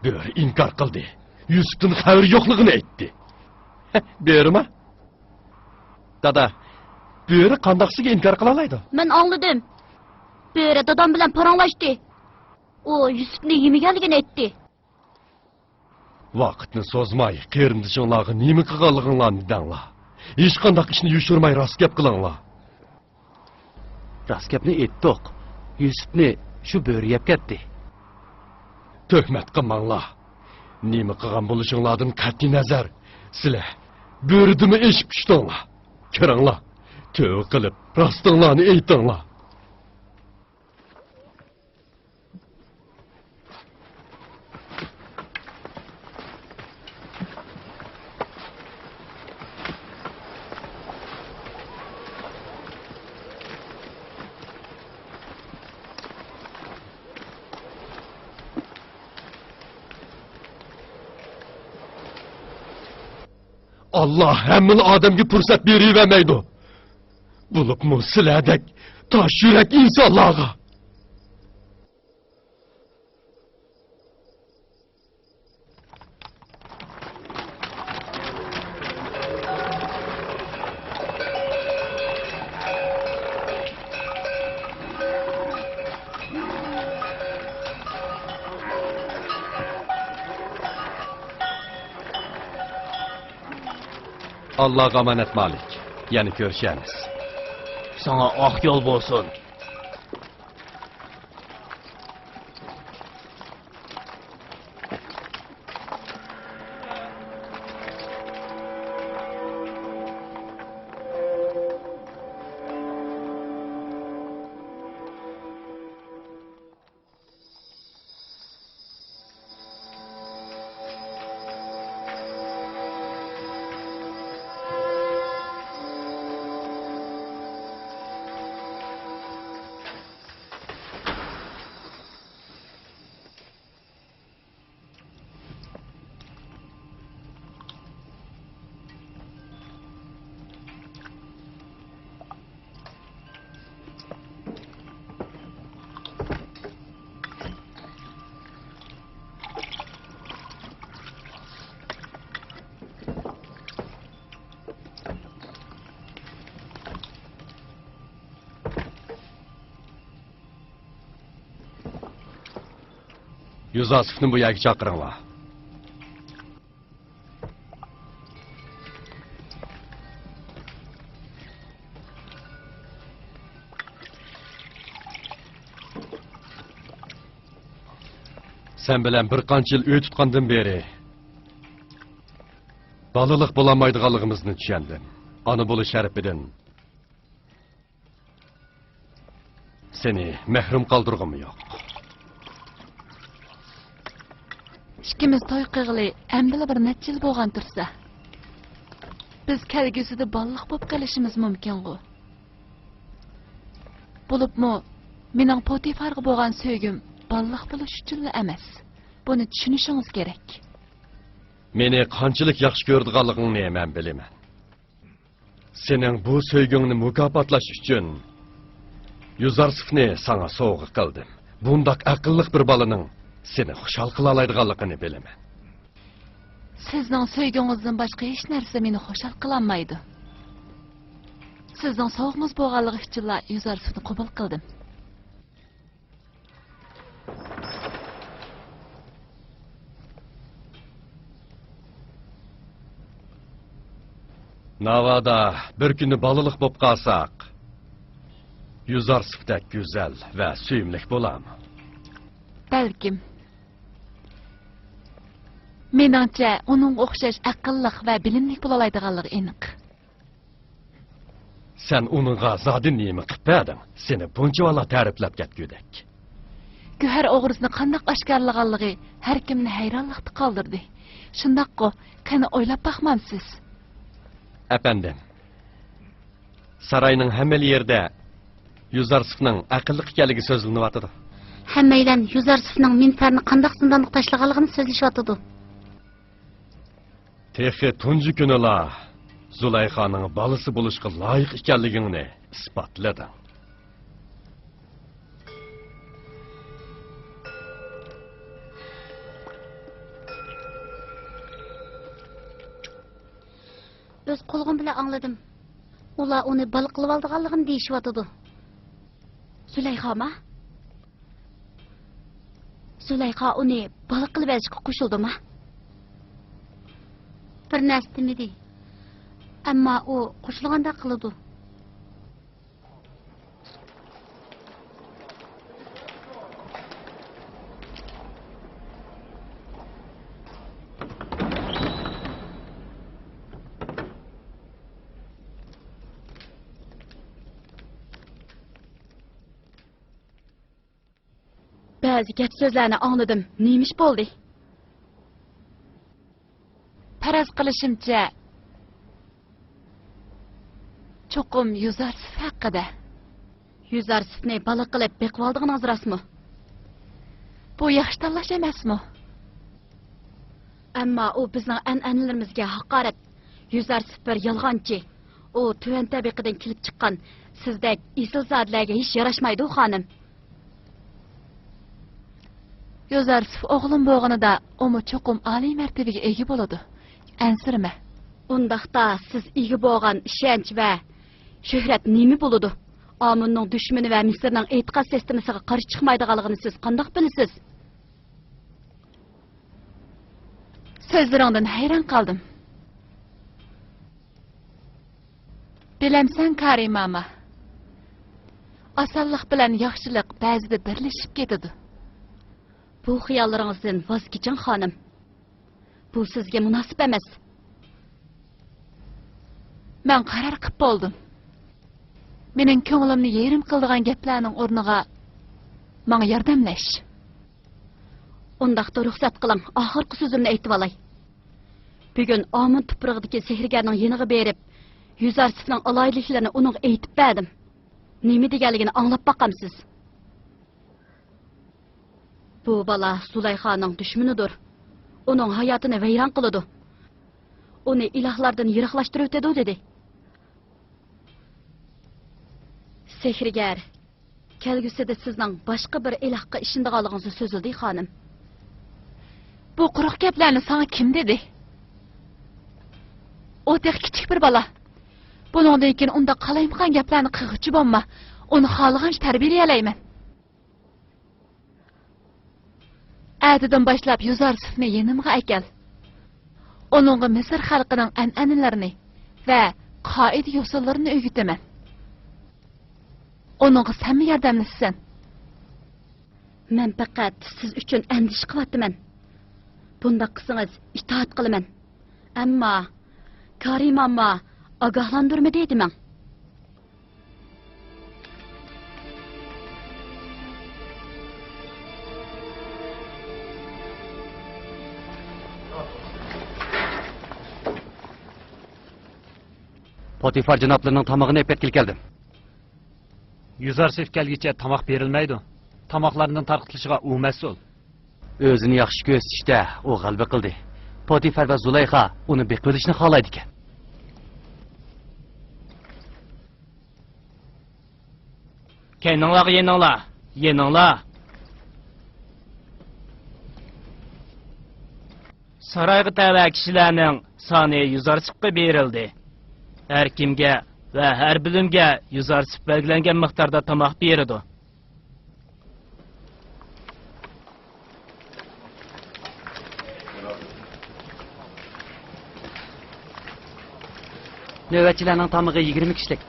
بۆرە ئىنكار قىلدى. يۈسۈپتىن خەۋىرى يوقلۇقىنى ئېيتتى. بۆرىما؟ دادا، بۆرە قانداقسىگە ئىنكار قىلالايدۇ؟ مەن ئاڭلىدىم. بۆرە دادام بىلەن پاراڭلاشتى. ئۇ يۈسۈپنى يېمىگەنلىكىنى ئېيتتى. ۋاقىتنى سوزماي، قېرىندىشىڭلارغا نېمە قىلغانلىقىڭلارنى دەڭلار. ھېچقانداق ئىشنى يوشۇرماي راست گەپ قىلىڭلار. راست گەپنى ئېيتتۇق. يۈسۈپنى شۇ بۆرە يەپ كەتتى. تۆھمەت قىلماڭلار. نېمە قىلغان بولۇشۇڭلاردىن قەتئىينەزەر، سىلەر بۆرىدىنمۇ ئېشىپ چۈشتۈڭلار. كىرىڭلار، تۆۋە قىلىپ، راستىڭلارنى ئېيتىڭلار. ئاللا ھەممىلا ئادەمگە پۇرسەت بېرىۋەرمەيدۇ. بولۇپمۇ سىلەردەك تاش يۈرەك ئىنسانلارغا. ئاللاغا ئامانەت، مالىك. يەنە كۆرۈشەرمىز. ساڭا ئاق يول بولسۇن. يۈزارسىفنى بۇ يەرگە چاقىرىڭلار. سەن بىلەن بىر قانچە يىل ئۆي تۇتقاندىن بېرى بالىلىق بولالمايدىغانلىقىمىزنى چۈشەندىم. ئانا بولۇش شەرىپىدىن سېنى مەھرۇم قالدۇرغۇم يوق. ئىككىمىز توي قىلغىلى ئەمدىلا بىر نەچچە يىل بولغان تۇرسا، بىز كەلگۈسىدە بالىلىق بولۇپ قېلىشىمىز مۇمكىنغۇ. بولۇپمۇ مېنىڭ پوتىفارغا بولغان سۆيگۈم بالىلىق بولۇش ئۈچۈنلا ئەمەس. بۇنى چۈشىنىشىڭىز كېرەك. مېنى قانچىلىك ياخشى كۆرىدىغانلىقىڭنى مەن بىلىمەن. سېنىڭ بۇ سۆيگۈڭنى مۇكاپاتلاش ئۈچۈن يۈزارسىفنى ساڭا سوۋغا قىلدىم. بۇنداق ئەقىللىق بىر بالىنىڭ سېنى خۇشال قىلالايدىغانلىقىنى بىلىمەن. سىزنىڭ سۆيگۈڭىزدىن باشقا ھېچ نەرسە مېنى خۇشال قىلالمايدۇ. سىزنىڭ سوۋغىڭىز بولغانلىقى ئۈچۈنلا يۈزارسىفنى قوبۇل قىلدىم. ناۋادا بىر كۈنى بالىلىق بولۇپ قالساق، يۈزارسىپتەك گۈزەل ۋە سۆيۈملۈك بولارمۇ؟ بەلكىم. مېنىڭچە، ئۇنىڭغا ئوخشاش ئەقىللىق ۋە بىلىملىك بولالايدىغانلىقى ئېنىق. سەن ئۇنىڭغا زادى نېمە قىلىپ بەردىڭ؟ سېنى بۇنچىۋالا تەرىپلەپ كەتكۈدەك. گۆھەر ئوغرىسىنى قانداق ئاشكارىلىغانلىقى ھەر كىمنى ھەيرانلىقتا قالدۇردى. شۇنداققۇ، قېنى ئويلاپ باقمامسىز؟ ئەپەندىم، ساراينىڭ ھەممىلا يېرىدە يۈزارسىفنىڭ ئەقىللىق ئىكەنلىكى سۆزلىنىۋاتىدۇ. ھەممەيلەن يۈزارسىفنىڭ مىنفەرنى قانداق زىندانلىق تاشلىغانلىقىنى سۆزلىشىۋاتىدۇ. تېخى تۇنجى كۈنىلا زۇلەيخانىڭ بالىسى بولۇشقا لايىق ئىكەنلىكىڭنى ئىسپاتلىدىڭ. ئۆز قۇلىقىم بىلەن ئاڭلىدىم. ئۇلار ئۇنى بالا قىلىۋالىدىغانلىقىنى دېيىشىۋاتىدۇ. زۇلەيخاما؟ زۇلەيخا ئۇنى بالا قىلىۋېلىشقا قوشۇلدىما؟ بىر نەرسە دېمىدى. ئەمما ئۇ قوشۇلغاندەك قىلىدۇ. بەزى گەپ-سۆزلەرنى ئاڭلىدىم. نېمە ئىش بولدى؟ پەرەز قىلىشىمچە، چوقۇم يۈزارسىف ھەققىدە. يۈزارسىفنى بالا قىلىپ بېقىۋالىدىغىنىڭىز راستمۇ؟ بۇ ياخشى تاللاش ئەمەسمۇ؟ ئەمما ئۇ بىزنىڭ ئەنئەنىلىرىمىزگە ھاقارەت. يۈزارسىف بىر يالغانچى. ئۇ تۆۋەن تەبىقىدىن كېلىپ چىققان سىزدەك ئېسىلزادىلەرگە ھېچ ياراشمايدۇ، خانىم. يۈزارسىف ئوغلۇم بولغىنىدا ئۇمۇ چوقۇم ئالىي مەرتىۋىگە ئىگە بولىدۇ. ئەنسىرىمە. ئۇنداقتا سىز ئىگە بولغان ئىشەنچ ۋە شۆھرەت نېمە بولىدۇ؟ ئامۇننىڭ دۈشمىنى ۋە مىسىرنىڭ ئېتىقاد سىستېمىسىغا قارشى چىقمايدىغانلىقىنى سىز قانداق بىلىسىز؟ سۆزلىرىڭدىن ھەيران قالدىم. بىلەمسەن، كارى ماما، ئاسانلىق بىلەن ياخشىلىق بەزىدە بىرلىشىپ كېتىدۇ. بۇ خىياللىرىڭىزدىن ۋاز كېچىڭ، خانىم. بۇ سىزگە مۇناسىپ ئەمەس. مەن قارار قىپ بولدۇم. مېنىڭ كۆڭلۈمنى يېرىم قىلىدىغان گەپلەرنىڭ ئورنىغا ماڭا ياردەملەش. ئۇنداقتا رۇخسەت قىلىڭ، ئاخىرقى سۆزۈمنى ئېيتىۋالاي. بۈگۈن ئامۇن تۇپرىقىدىكى سېھىرگەرنىڭ يېنىغا بېرىپ، يۈزارسىفنىڭ ئالاھىدىلىكلىرىنى ئۇنىڭغا ئېيتىپ بەردىم. نېمە دېگەنلىكىنى ئاڭلاپ باقامسىز؟ بۇ بالا زۇلەيخانىڭ دۈشمىنىدۇر. ئۇنىڭ ھاياتىنى ۋەيران قىلىدۇ. ئۇنى ئىلاھلاردىن يىراقلاشتۇرۇۋېتىدۇ، دېدى. سېھىرگەر، كەلگۈسىدە سىزنىڭ باشقا بىر ئىلاھقا ئىشىنىدىغانلىقىڭىزنى سۆزلىدى، خانىم. بۇ قۇرۇق گەپلەرنى ساڭا كىم دېدى؟ ئۇ تېخى كىچىك بىر بالا. بۇنىڭدىن كېيىن ئۇنداق قالايمىقان گەپلەرنى قىلغۇچى بولما. ئۇنى خالىغانچە تەربىيەلىيەلەيمەن. ئەتىدىن باشلاپ يۈزارسىفنى يېنىمغا ئەكەل. ئۇنىڭغا مىسىر خەلقىنىڭ ئەنئەنىلىرىنى ۋە قائىدە-يوسۇنلىرىنى ئۆگىتىمەن. ئۇنىڭغا سەنمۇ ياردەملىشىسەن. مەن پەقەت سىز ئۈچۈن ئەندىشە قىلىۋاتىمەن. بۇنداق قىلسىڭىز، ئىتائەت قىلىمەن. ئەمما كارىم ئامما ئاگاھلاندۇرمىدى دېمەڭ. پوتىفار جانابلىرىنىڭ تامىقىنى ئەپەتكىلى كەلدىم. يۈزارسىف كەلگىچە تاماق بېرىلمەيدۇ. تاماقلارنىڭ تارقىتىلىشىغا ئۇ مەسئۇل. ئۆزىنى ياخشى كۆرسىتىشتە ئۇ غەلىبە قىلدى. پوتىفەر ۋە زۇلەيخا ئۇنى بېقىۋېلىشنى خالايدىكەن. كەينىڭلارغا يېنىڭلار، يېنىڭلار. سارايغا تەۋە كىشىلەرنىڭ سانى يۈزارسىپقا بېرىلدى. ھەر كىمگە ۋە ھەر بۆلۈمگە يۈزارسىپ بەلگىلەنگەن مىقداردا تاماق بېرىدۇ. نۆۋەتچىلەرنىڭ تامىقى يىگىرمە كىشىلىك.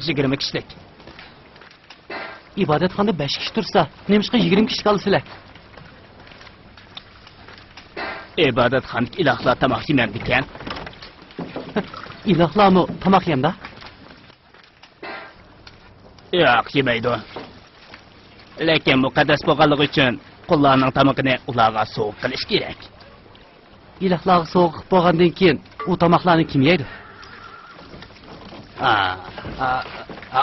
يىگىرمە كىشىلىك. ئىبادەتخانىدا بەش كىشى تۇرسا، نېمىشقا يىگىرمە كىشىلىك ئالىسىلەر؟ ئىبادەتخانىدىكى ئىلاھلار تاماق يېمەمدىكەن؟ ئىلاھلارمۇ تاماق يەمدا؟ ياق، يېمەيدۇ. لېكىن مۇقەددەس بولغانلىقى ئۈچۈن قۇللارنىڭ تامىقىنى ئۇلارغا سوۋغا قىلىش كېرەك. ئىلاھلارغا سوۋغا قىلىپ بولغاندىن كېيىن، ئۇ تاماقلارنى كىم يەيدۇ؟ ئا، ئا، ئا،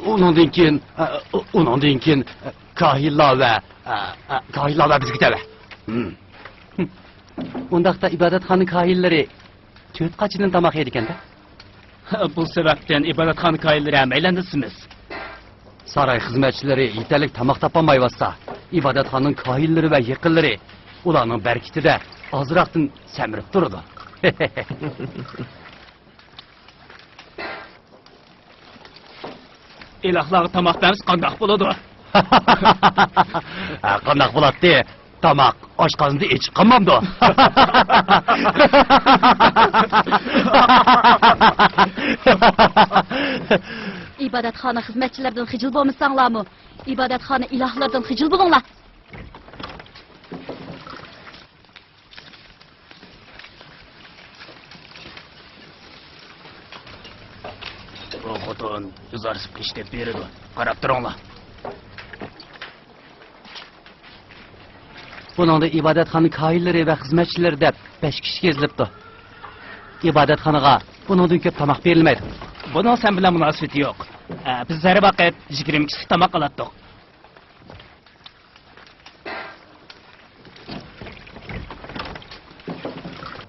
ئۇنىڭدىن كېيىن، ئا، ئۇنىڭدىن كېيىن، ئا، كاھىنلار ۋە، ئا، ئا، كاھىنلار ۋە بىزگە تەۋە. ھىم. ئۇنداقتا ئىبادەتخانا كاھىنلىرى تۆت قاچىدىن تاماق يەيدىكەن-دە؟ بۇ سەۋەبتىن ئىبادەتخانا كاھىنلىرى ھەممەيلەندە سېمىز. ساراي خىزمەتچىلىرى يېتەرلىك تاماق تاپالمايۋاتسا، ئىبادەتخانىنىڭ كاھىنلىرى ۋە يېقىنلىرى ئۇلارنىڭ بەرىكىتىدە ئازراقتىن سەمرىپ تۇرىدۇ. ئىلاھلارغا تاماق بەرمىسە قانداق بولىدۇ؟ ھە، قانداق بولاتتى؟ تاماق ئاشقازىنىدا ئېچىپ قالمامدۇ؟ ئىبادەتخانا خىزمەتچىلىرىدىن خىجىل بولمىساڭلارمۇ، ئىبادەتخانا ئىلاھلىرىدىن خىجىل بولۇڭلار. بۇ خوتۇن يۈزارسىپقا ئىشلەپ بېرىدۇ. قاراپ تۇرۇڭلار. بۇنىڭدا ئىبادەتخانا كاھىنلىرى ۋە خىزمەتچىلىرى دەپ بەش كىشىگە يېزىلىپتۇ. ئىبادەتخانىغا بۇنىڭدىن كۆپ تاماق بېرىلمەيدۇ. بۇنىڭ سەن بىلەن مۇناسىۋىتى يوق. ئە، بىز ھەر ۋاقىت يىگىرمە كىشىلىك تاماق ئالاتتۇق.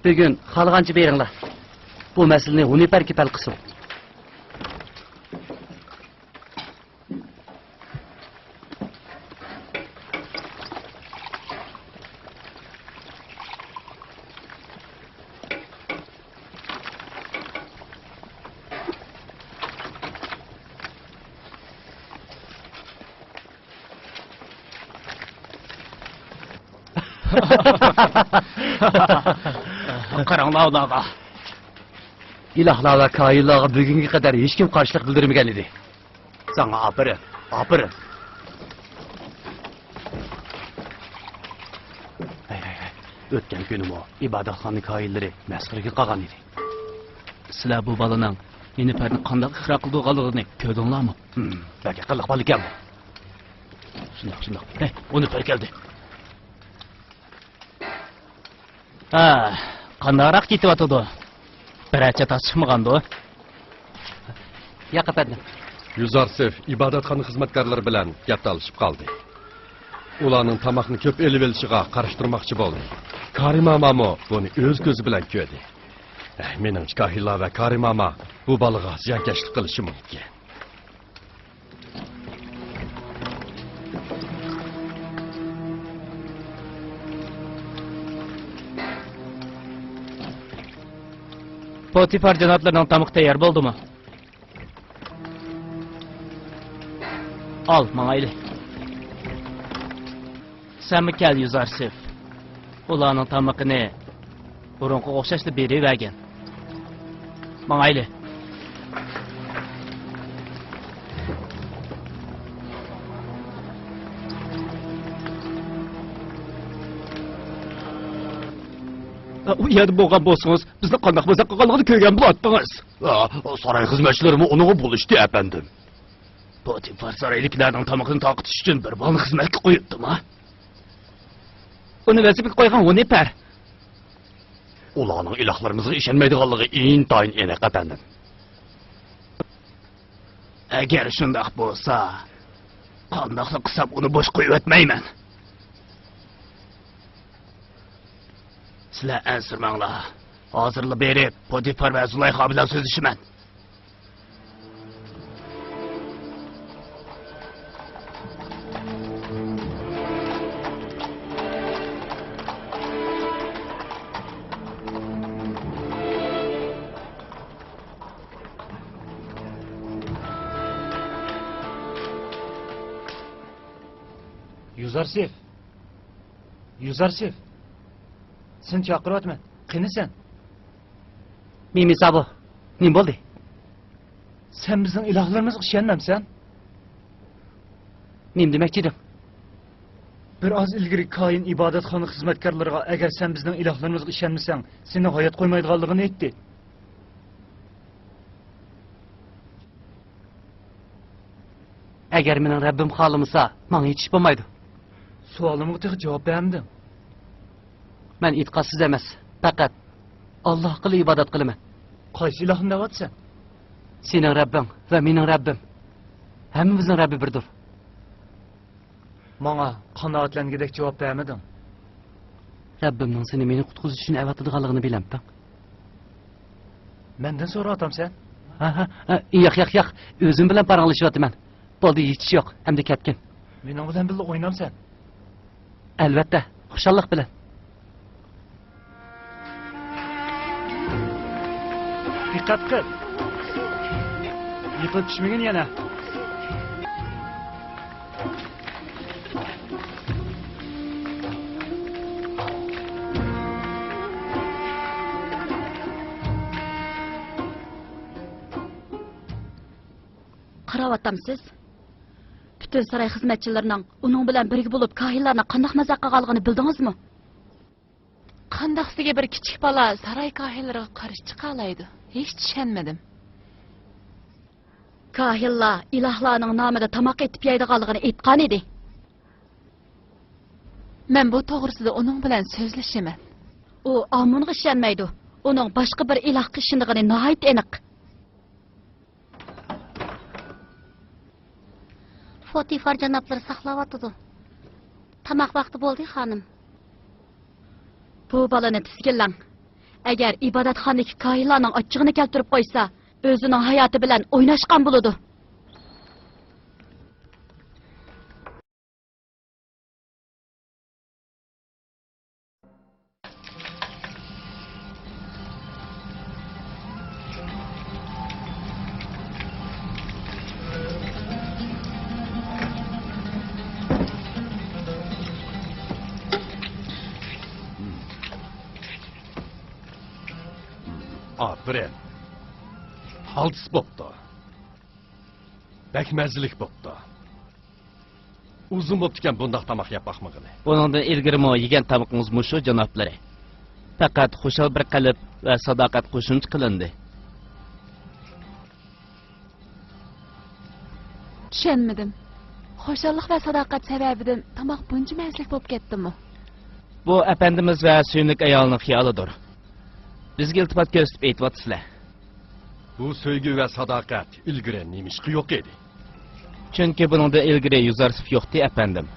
بۈگۈن خالىغانچە بېرىڭلار. بۇ مەسىلىنى ھۇنىپەرگە ھەل قىلسۇن. قاراڭلار ئۇلارغا. ئىلاھلار ۋە كاھىنلارغا بۈگۈنگە قەدەر ھېچكىم قارشىلىق بىلدۈرمىگەن ئىدى. ساڭا ئاپىرىن، ئاپىرىن. ھەي، ھەي، ھەي. ئۆتكەن كۈنىمۇ ئىبادەتخانا كاھىنلىرى مەسخىرىگە قالغان ئىدى. سىلەر بۇ بالىنىڭ نىلۇپەرنى قانداق ئىقرار قىلدۇرغانلىقىنى كۆردۈڭلارمۇ؟ ھىم، بەك ئەقىللىق بالا ئىكەن بۇ. شۇنداق، شۇنداق. ھەي، ئۇ نىلۇپەر كەلدى. ھە، قانداقراق كېتىۋاتىدۇ؟ بىرەر چاتاق چىقمىغاندۇ؟ ياق، ئەپەندىم. يۈزارسېف ئىبادەتخانا خىزمەتكارلىرى بىلەن گەپ تالىشىپ قالدى. ئۇلارنىڭ تاماقنى كۆپ ئېلىۋېلىشىغا قارشى تۇرماقچى بولدى. كارىمامامۇ بۇنى ئۆز كۆزى بىلەن كۆردى. ئەھ، مېنىڭچە، كاھىنلار ۋە كارىماما بۇ بالىغا زىيانكەشلىك قىلىشى مۇمكىن. پوتىفار جانابلىرىنىڭ تامىقى تەييار بولدىمۇ؟ ئال، ماڭايلى. سەنمۇ كەل، يۈزارسېف. ئۇلارنىڭ تامىقىنى بۇرۇنقىغا ئوخشاشلا بېرىۋەرگىن. ماڭايلى. ئۇ يەردە بولغان بولسىڭىز، بىزنىڭ قانداق مازاق قىلغانلىقىنى كۆرگەن بولاتتىڭىز. ئا، ساراي خىزمەتچىلىرىمۇ ئۇنىڭغا بولۇشتى، ئەپەندىم. پوتىفار سارايدىكىلەرنىڭ تامىقىنى تارقىتىش ئۈچۈن بىر بالىنى خىزمەتكە قويۇپتىمۇ؟ ئۇنى ۋەزىپىگە قويغان ھۇنىپەر. ئۇلارنىڭ ئىلاھلىرىمىزغا ئىشەنمەيدىغانلىقى ئىنتايىن ئېنىق، ئەپەندىم. ئەگەر شۇنداق بولسا، قانداقلا قىلسام ئۇنى بوش قويۇۋەتمەيمەن. سىلەر ئەنسىرىمەڭلار. ھازىرلا بېرىپ، پوتىفار ۋە زۇلايخا بىلەن سۆزلىشىمەن. يۈزارسېف! يۈزارسېف! سېنى چاقىرىۋاتىمەن. قېنى سەن؟ مىمىسابۇ، نېمە بولدى؟ سەن بىزنىڭ ئىلاھلىرىمىزغا ئىشەنمەمسەن؟ نېمە دېمەكچى ئىدىڭ؟ بىر ئاز ئىلگىرى كاھىن ئىبادەتخانا خىزمەتكارلىرىغا، ئەگەر سەن بىزنىڭ ئىلاھلىرىمىزغا ئىشەنمىسەڭ، سېنى ھايات قويمايدىغانلىقىنى ئېيتتى. ئەگەر مېنىڭ رەببىم خالىمىسا، ماڭا ھېچ ئىش بولمايدۇ. سوئالىمغا تېخى جاۋاب بەرمىدىڭ. مەن ئېتىقادسىز ئەمەس، پەقەت ئاللاھقىلا ئىبادەت قىلىمەن. قايسى ئىلاھنى دەۋاتىسەن؟ سېنىڭ رەببىڭ ۋە مېنىڭ رەببىم. ھەممىمىزنىڭ رەببى بىردۇر. ماڭا قانائەتلەنگۈدەك جاۋاب بەرمىدىڭ. رەببىمنىڭ سېنى مېنى قۇتقۇزۇش ئۈچۈن ئەۋەتىدىغانلىقىنى بىلەمتىڭ. مەندىن سوراۋاتامسەن؟ ھە، ھە، ھە، ياق، ياق، ياق. ئۆزۈم بىلەن پاراڭلىشىۋاتىمەن. بولدى، ھېچ ئىش يوق. ئەمدى كەتكىن. مېنىڭ بىلەن بىللە ئوينامسەن؟ ئەلۋەتتە، خۇشاللىق بىلەن. دىققەت قىل. يىقىلىپ چۈشمىگىن يەنە. قاراۋاتامسىز؟ پۈتۈن ساراي خىزمەتچىلىرىنىڭ ئۇنىڭ بىلەن بىرگە بولۇپ كاھىنلارنى قانداق مازاق قىلغانلىقىنى بىلدىڭىزمۇ؟ قانداقسىگە بىر كىچىك بالا ساراي كاھىنلىرىغا قارشى چىقالايدۇ؟ ھېچ چۈشەنمىدىم. كاھىنلار ئىلاھلارنىڭ نامىدا تاماق ئېتىپ يەيدىغانلىقىنى ئېيتقانىدى. مەن بۇ توغرىسىدا ئۇنىڭ بىلەن سۆزلىشىمەن. ئۇ ئامۇنغا ئىشەنمەيدۇ. ئۇنىڭ باشقا بىر ئىلاھقا ئىشىنىدىغىنى ناھايىتى ئېنىق. فوتىفار جانابلىرى ساقلاۋاتىدۇ. تاماق ۋاقتى بولدى، خانىم. بۇ بالىنى تىزگىنلەڭ. ئەگەر ئىبادەتخانىدىكى كاھىنلارنىڭ ئاچچىقىنى كەلتۈرۈپ قويسا، ئۆزىنىڭ ھاياتى بىلەن ئويناشقان بولىدۇ. ئاپىرىن. پالتىس بوپتۇ. بەك مەززىلىك بوپتۇ. ئۇزۇن بوپتىكەن بۇنداق تاماق يەپ باقمىغىلى. بۇنىڭدىن ئىلگىرىمۇ يېگەن تامىقىڭىز مۇشۇ، جانابلىرى. پەقەت خۇشال بىر قەلب ۋە ساداقەت قوشۇمچە قىلىندى. چۈشەنمىدىم. خۇشاللىق ۋە ساداقەت سەۋەبىدىن تاماق بۇنچە مەززىلىك بولۇپ كەتتىمۇ؟ بۇ ئەپەندىمىز ۋە سۆيۈملۈك ئايالىنىڭ خىيالىدۇر. بىزگە ئىلتىپات كۆرسىتىپ ئېيتىۋاتىسىلەر. بۇ سۆيگۈ ۋە ساداقەت ئىلگىرى نېمىشقا يوق ئىدى؟ چۈنكى بۇنىڭدىن ئىلگىرى يۈزارسىپ يوقتى، ئەپەندىم.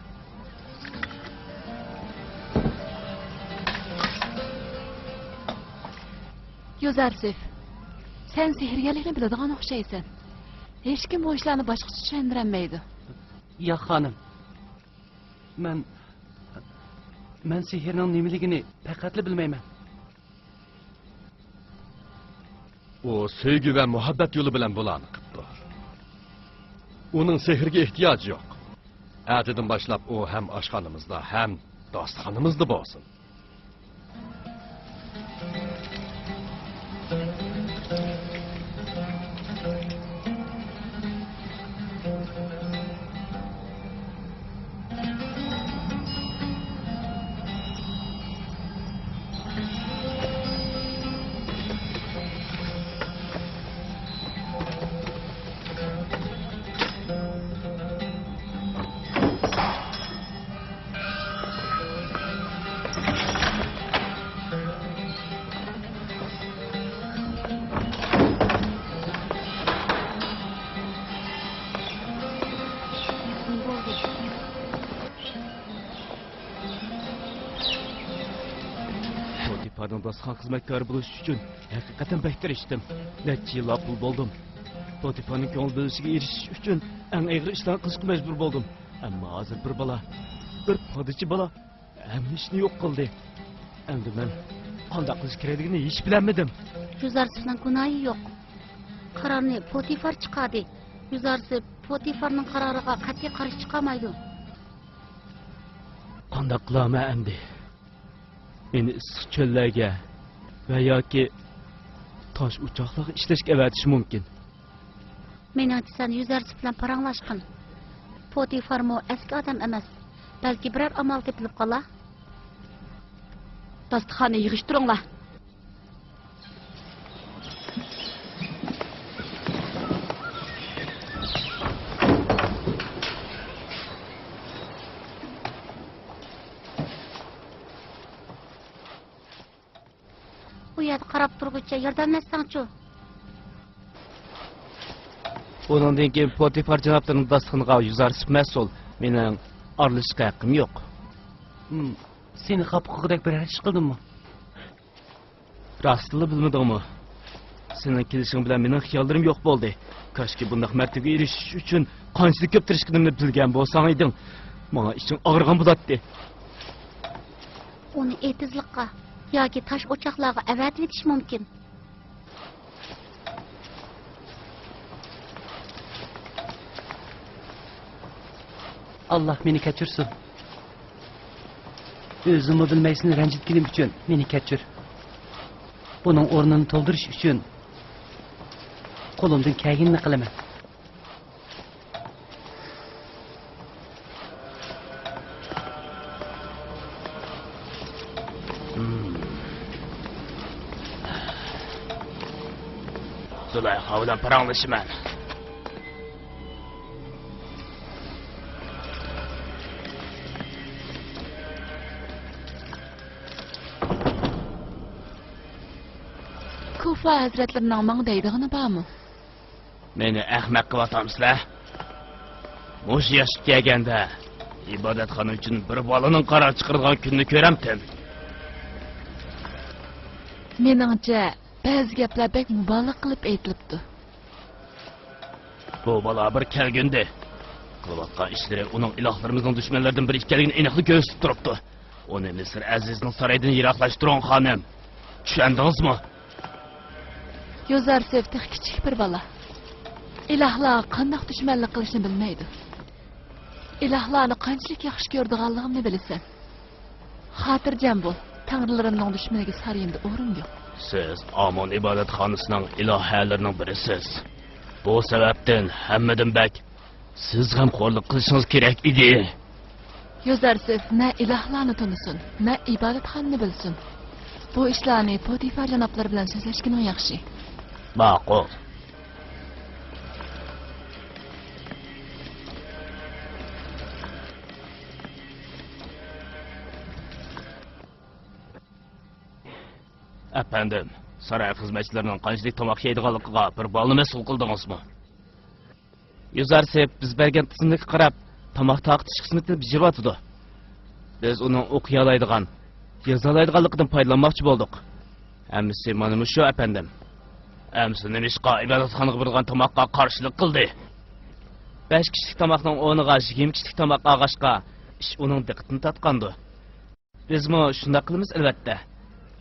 يۈزارسىپ، سەن سېھىرگەرلىكنى بىلىدىغان ئوخشايسەن. ھېچكىم بۇ ئىشلارنى باشقىچە چۈشەندۈرەلمەيدۇ. ياق، خانىم. مەن، مەن سېھىرنىڭ نېمىلىكىنى پەقەتلا بىلمەيمەن. ئۇ سۆيگۈ ۋە مۇھەببەت يولى بىلەن بۇلارنى قىپتۇ. ئۇنىڭ سېھىرگە ئېھتىياجى يوق. ئەتىدىن باشلاپ ئۇ ھەم ئاشخانىمىزدا، ھەم داستىخىنىمىزدا بولسۇن. پوتىفارنىڭ داستىخان خىزمەتكارى بولۇش ئۈچۈن ھەقىقەتەن بەك تىرىشتىم. نەچچە يىللاپ قۇل بولدۇم. پوتىفارنىڭ كۆڭۈل بۆلۈشىگە ئېرىشىش ئۈچۈن ئەڭ ئېغىر ئىشلارنى قىلىشقا مەجبۇر بولدۇم. ئەمما ھازىر بىر بالا، بىر پادىچى بالا ھەممە ئىشنى يوق قىلدى. ئەمدى مەن قانداق قىلىش كېرەكلىكىنى ھېچ بىلەلمىدىم. يۈزارسىپنىڭ گۇناھى يوق. قارارنى پوتىفار چىقاردى. يۈزارسىپ پوتىفارنىڭ قارارىغا قەتئىي قارشى چىقالمايدۇ. قانداق قىلارمەن ئەمدى؟ مېنى ئىسسىق چۆللەرگە ۋە ياكى تاش ئوچاقلارغا ئىشلەشكە ئەۋەتىشى مۇمكىن. مېنىڭچە، سەن يۈزارسىپ بىلەن پاراڭلاشقىن. پوتىفارمۇ ئەسكى ئادەم ئەمەس. بەلكى بىرەر ئامال تېپىلىپ قالار. داستىخاننى يىغىشتۇرۇڭلار. ئۇ يەردە قاراپ تۇرغۇچە ياردەملەشسەڭچۇ؟ بۇنىڭدىن كېيىن پوتىفار جانابلىرىنىڭ داستىخىنىغا يۈزارسىپ مەسئۇل. مېنىڭ ئارىلىشىشقا ھەققىم يوق. ھىم، سېنى خاپا قىلغۇدەك بىرەر ئىش قىلدىممۇ؟ راستىنلا بىلمىدىڭمۇ؟ سېنىڭ كېلىشىڭ بىلەن مېنىڭ خىياللىرىم يوق بولدى. كاشكى بۇنداق مەرتىۋىگە ئېرىشىش ئۈچۈن قانچىلىك كۆپ تىرىشقىنىمنى بىلگەن بولساڭ ئىدىڭ، ماڭا ئىچىڭ ئاغرىغان بولاتتى. ئۇنى ئېتىزلىققا ياكى تاش ئوچاقلارغا ئەۋەتىۋېتىش مۇمكىن. ئاللاھ مېنى كەچۈرسۇن. ئۆزۈممۇ بىلمەي سېنى رەنجىتكىنىم ئۈچۈن مېنى كەچۈر. بۇنىڭ ئورنىنى تولدۇرۇش ئۈچۈن قولۇمدىن كەلگىنىنى قىلىمەن. زۇلايخا بىلەن پاراڭلىشىمەن. كۇفا ھەزرەتلىرىنىڭ ماڭا دەيدىغىنى بارمۇ؟ مېنى ئەخمەق قىلىۋاتامسىلەر؟ مۇشۇ ياشقا كەلگەندە ئىبادەتخانا ئۈچۈن بىر بالىنىڭ قارار چىقىرىدىغان كۈنىنى كۆرەمتىم. مېنىڭچە، بەزى گەپلەر بەك مۇبالىغە قىلىپ ئېيتىلىپتۇ. بۇ بالا بىر كەلگۈندى. قىلىۋاتقان ئىشلىرى ئۇنىڭ ئىلاھلىرىمىزنىڭ دۈشمەنلىرىدىن بىرى ئىكەنلىكىنى ئېنىقلا كۆرسىتىپ تۇرۇپتۇ. ئۇنى مىسىر ئەزىزىنىڭ سارىيىدىن يىراقلاشتۇرۇڭ، خانىم. چۈشەندىڭىزمۇ؟ يوزارسېف تېخى كىچىك بىر بالا. ئىلاھلارغا قانداق دۈشمەنلىك قىلىشنى بىلمەيدۇ. ئىلاھلارنى قانچىلىك ياخشى كۆرىدىغانلىقىمنى بىلىسەن. خاتىرجەم بول، تەڭرىلىرىمنىڭ دۈشمىنىگە سارىيىمدا ئورۇن يوق. سىز ئامون ئىبادەتخانىسىنىڭ ئىلاھەلىرىنىڭ بىرىسىز. بۇ سەۋەبتىن ھەممىدىن بەك سىز غەمخورلۇق قىلىشىڭىز كېرەك ئىدى. يوزارسېف نە ئىلاھلارنى تونۇسۇن، نە ئىبادەتخانىنى بىلسۇن. بۇ ئىشلارنى پوتىفار جانابلىرى بىلەن سۆزلەشكىنىڭ ياخشى. ماقۇل. ئەپەندىم، ساراي خىزمەتچىلىرىنىڭ قانچىلىك تاماق يەيدىغانلىقىغا بىر بالىنى مەسئۇل قىلدىڭىزمۇ؟ يۇزارسىپ بىز بەرگەن تىزىملىككە قاراپ، تاماق تارقىتىش خىزمىتىنى بېجىرىۋاتىدۇ. بىز ئۇنىڭ ئوقۇيالايدىغان، يازالايدىغانلىقىدىن پايدىلانماقچى بولدۇق. ھەممىسى مانا مۇشۇ، ئەپەندىم. ئەمىسە نېمىشقا ئىبادەتخانىغا بېرىدىغان تاماققا قارشىلىق قىلدى؟ بەش كىشىلىك تاماقنىڭ ئورنىغا يىگىرمە كىشىلىك تاماق ئالغاچقا، ئىش ئۇنىڭ دىققىتىنى تارتقاندۇ. بىزمۇ شۇنداق قىلىمىز، ئەلۋەتتە.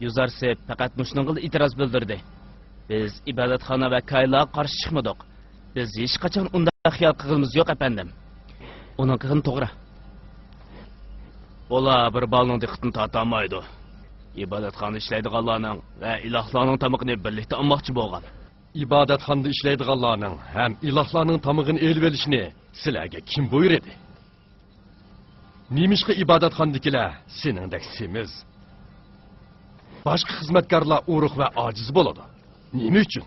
يۇزارسىپ پەقەت مۇشۇنىڭغىلا ئېتىراز بىلدۈردى. بىز ئىبادەتخانا ۋە كاھىنلارغا قارشى چىقمىدۇق. بىز ھېچقاچان ئۇنداق خىيال قىلغىنىمىز يوق، ئەپەندىم. ئۇنىڭ قىلغىنى توغرا. ئۇلار بىر بالىنىڭ دىققىتىنى تارتالمايدۇ. ئىبادەتخانىدا ئىشلەيدىغانلارنىڭ ۋە ئىلاھلارنىڭ تامىقىنى بىرلىكتە ئالماقچى بولغان. ئىبادەتخانىدا ئىشلەيدىغانلارنىڭ ھەم ئىلاھلارنىڭ تامىقىنى ئېلىۋېلىشنى سىلەرگە كىم بۇيرۇدى؟ نېمىشقا ئىبادەتخانىدىكىلەر سېنىڭدەك سېمىز؟ باشقا خىزمەتكارلار ئورۇق ۋە ئاجىز بولىدۇ. نېمە ئۈچۈن؟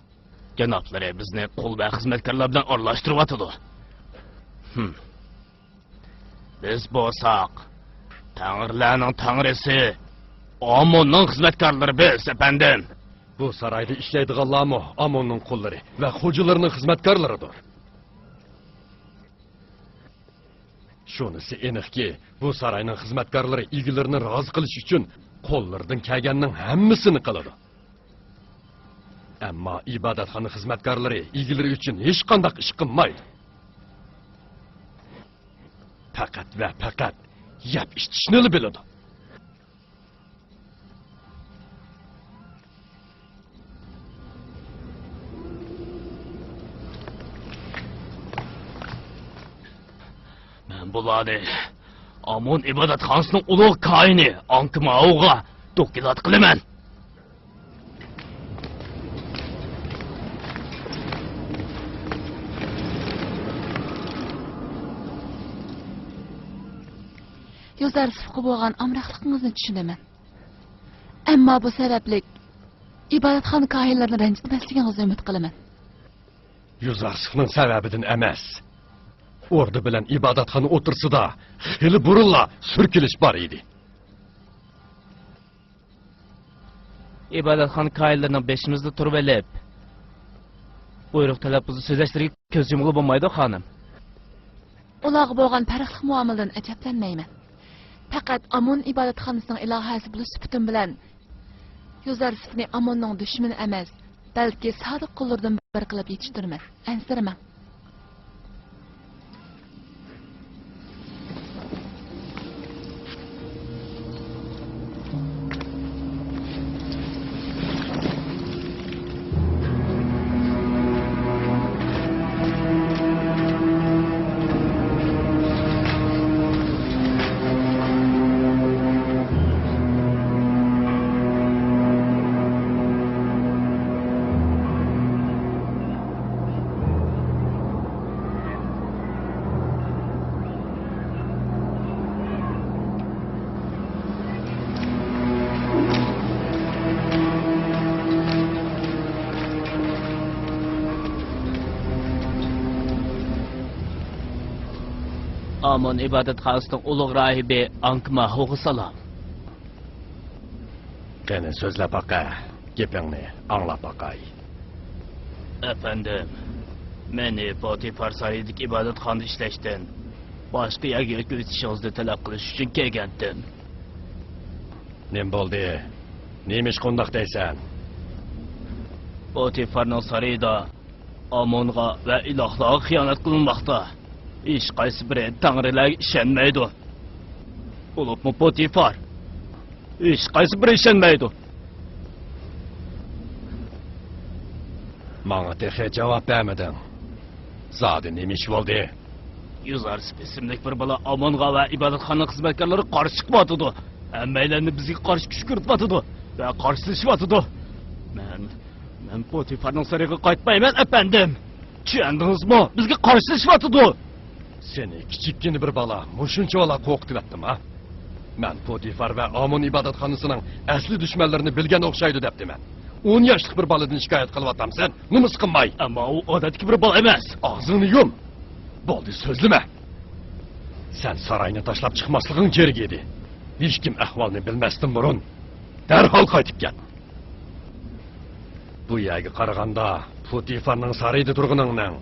جانابلىرى بىزنى قۇل ۋە خىزمەتكارلار بىلەن ئارىلاشتۇرۇۋاتىدۇ. ھىم. بىز بولساق، تەڭرىلەرنىڭ تەڭرىسى ئاموننىڭ خىزمەتكارلىرى بىز، ئەپەندىم. بۇ سارايدا ئىشلەيدىغانلارمۇ ئاموننىڭ قۇللىرى ۋە خوجىلىرىنىڭ خىزمەتكارلىرىدۇر. شۇنىسى ئېنىقكى، بۇ ساراينىڭ خىزمەتكارلىرى ئىگىلىرىنى رازى قىلىش ئۈچۈن قوللىرىدىن كەلگەننىڭ ھەممىسىنى قىلىدۇ. ئەمما ئىبادەتخانا خىزمەتكارلىرى ئىگىلىرى ئۈچۈن ھېچقانداق ئىش قىلمايدۇ. پەقەت ۋە پەقەت يەپ ئىچىشنىلا بىلىدۇ. مەن بۇلارنى ئامون ئىبادەتخانىسىنىڭ ئۇلۇغ كاھىنى ئانكىماۋغا دوكلات قىلىمەن. يوزارسىفقا بولغان ئامراقلىقىڭىزنى چۈشىنىمەن. ئەمما بۇ سەۋەبلىك ئىبادەتخانا كاھىنلىرىنى رەنجىتمەسلىكىڭىزنى ئۈمىد قىلىمەن. يوزارسىفنىڭ سەۋەبىدىن ئەمەس. ئوردا بىلەن ئىبادەتخانا ئوتتۇرىسىدا خېلى بۇرۇنلا سۈركىلىش بار ئىدى. ئىبادەتخانا كاھىنلىرىنىڭ بېشىمىزدا تۇرۇۋېلىپ، بۇيرۇق تەلەپپۇزدا سۆزلەشلىرىگە كۆز يۇمغىلى بولمايدۇ، خانىم. ئۇلارغا بولغان پەرقلىق مۇئامىلىدىن ئەجەبلەنمەيمەن. پەقەت ئامون ئىبادەتخانىسىنىڭ ئىلاھەسى بولۇش سۈپىتىم بىلەن يوزارسىفنى ئاموننىڭ دۈشمىنى ئەمەس، بەلكى سادىق قۇللىرىدىن بىرى قىلىپ يېتىشتۈرىمەن. ئەنسىرىمەڭ. ئامون ئىبادەتخانىسىنىڭ ئۇلۇغ راھىبى ئانكماھۇغا سالام. قېنى، سۆزلەپ باقە، گېپىڭنى ئاڭلاپ باقاي. ئەپەندىم، مېنى پوتىفار سارىيىدىكى ئىبادەتخانىدا ئىشلەشتىن باشقا يەرگە ئۆتكۈزۈۋېتىشىڭىزنى تەلەپ قىلىش ئۈچۈن كەلگەنتىم. نېمە بولدى؟ نېمىشقا ئۇنداق دەيسەن؟ پوتىفارنىڭ سارىيىدا ئامونغا ۋە ئىلاھلارغا خىيانەت قىلىنماقتا. ھېچقايسى بىرى تەڭرىلەرگە ئىشەنمەيدۇ. بولۇپمۇ پوتىفار. ھېچقايسى بىرى ئىشەنمەيدۇ. ماڭا تېخى جاۋاب بەرمىدىڭ. زادى نېمە ئىش بولدى؟ يۈز ئارىسى ئىسىملىك بىر بالا ئامونغا ۋە ئىبادەتخانىنىڭ خىزمەتكارلىرىغا قارشى چىقىۋاتىدۇ. ھەممەيلەننى بىزگە قارشى كۈشكۈرتۈۋاتىدۇ ۋە قارشىلىشىۋاتىدۇ. مەن، مەن پوتىفارنىڭ سارىيىغا قايتمايمەن، ئەپەندىم. چۈشەندىڭىزمۇ؟ بىزگە قارشىلىشىۋاتىدۇ. سېنى كىچىككىنە بىر بالا مۇشۇنچىۋالا قورقۇتۇۋەتتىما؟ مەن پوتىفار ۋە ئامون ئىبادەتخانىسىنىڭ ئەسلى دۈشمەنلىرىنى بىلگەن ئوخشايدۇ دەپتىمەن. ئون ياشلىق بىر بالىدىن شىكايەت قىلىۋاتامسەن؟ نومۇس قىلماي. ئەمما ئۇ ئادەتتىكى بىر بالا ئەمەس. ئاغزىڭنى يۇم. بولدى، سۆزلىمە. سەن ساراينى تاشلاپ چىقماسلىقىڭ كېرەك ئىدى. ھېچكىم ئەھۋالنى بىلمەستىن بۇرۇن دەرھال قايتىپ كەت. بۇ يەرگە قارىغاندا پۇتىفارنىڭ سارىيىدا تۇرغىنىڭنىڭ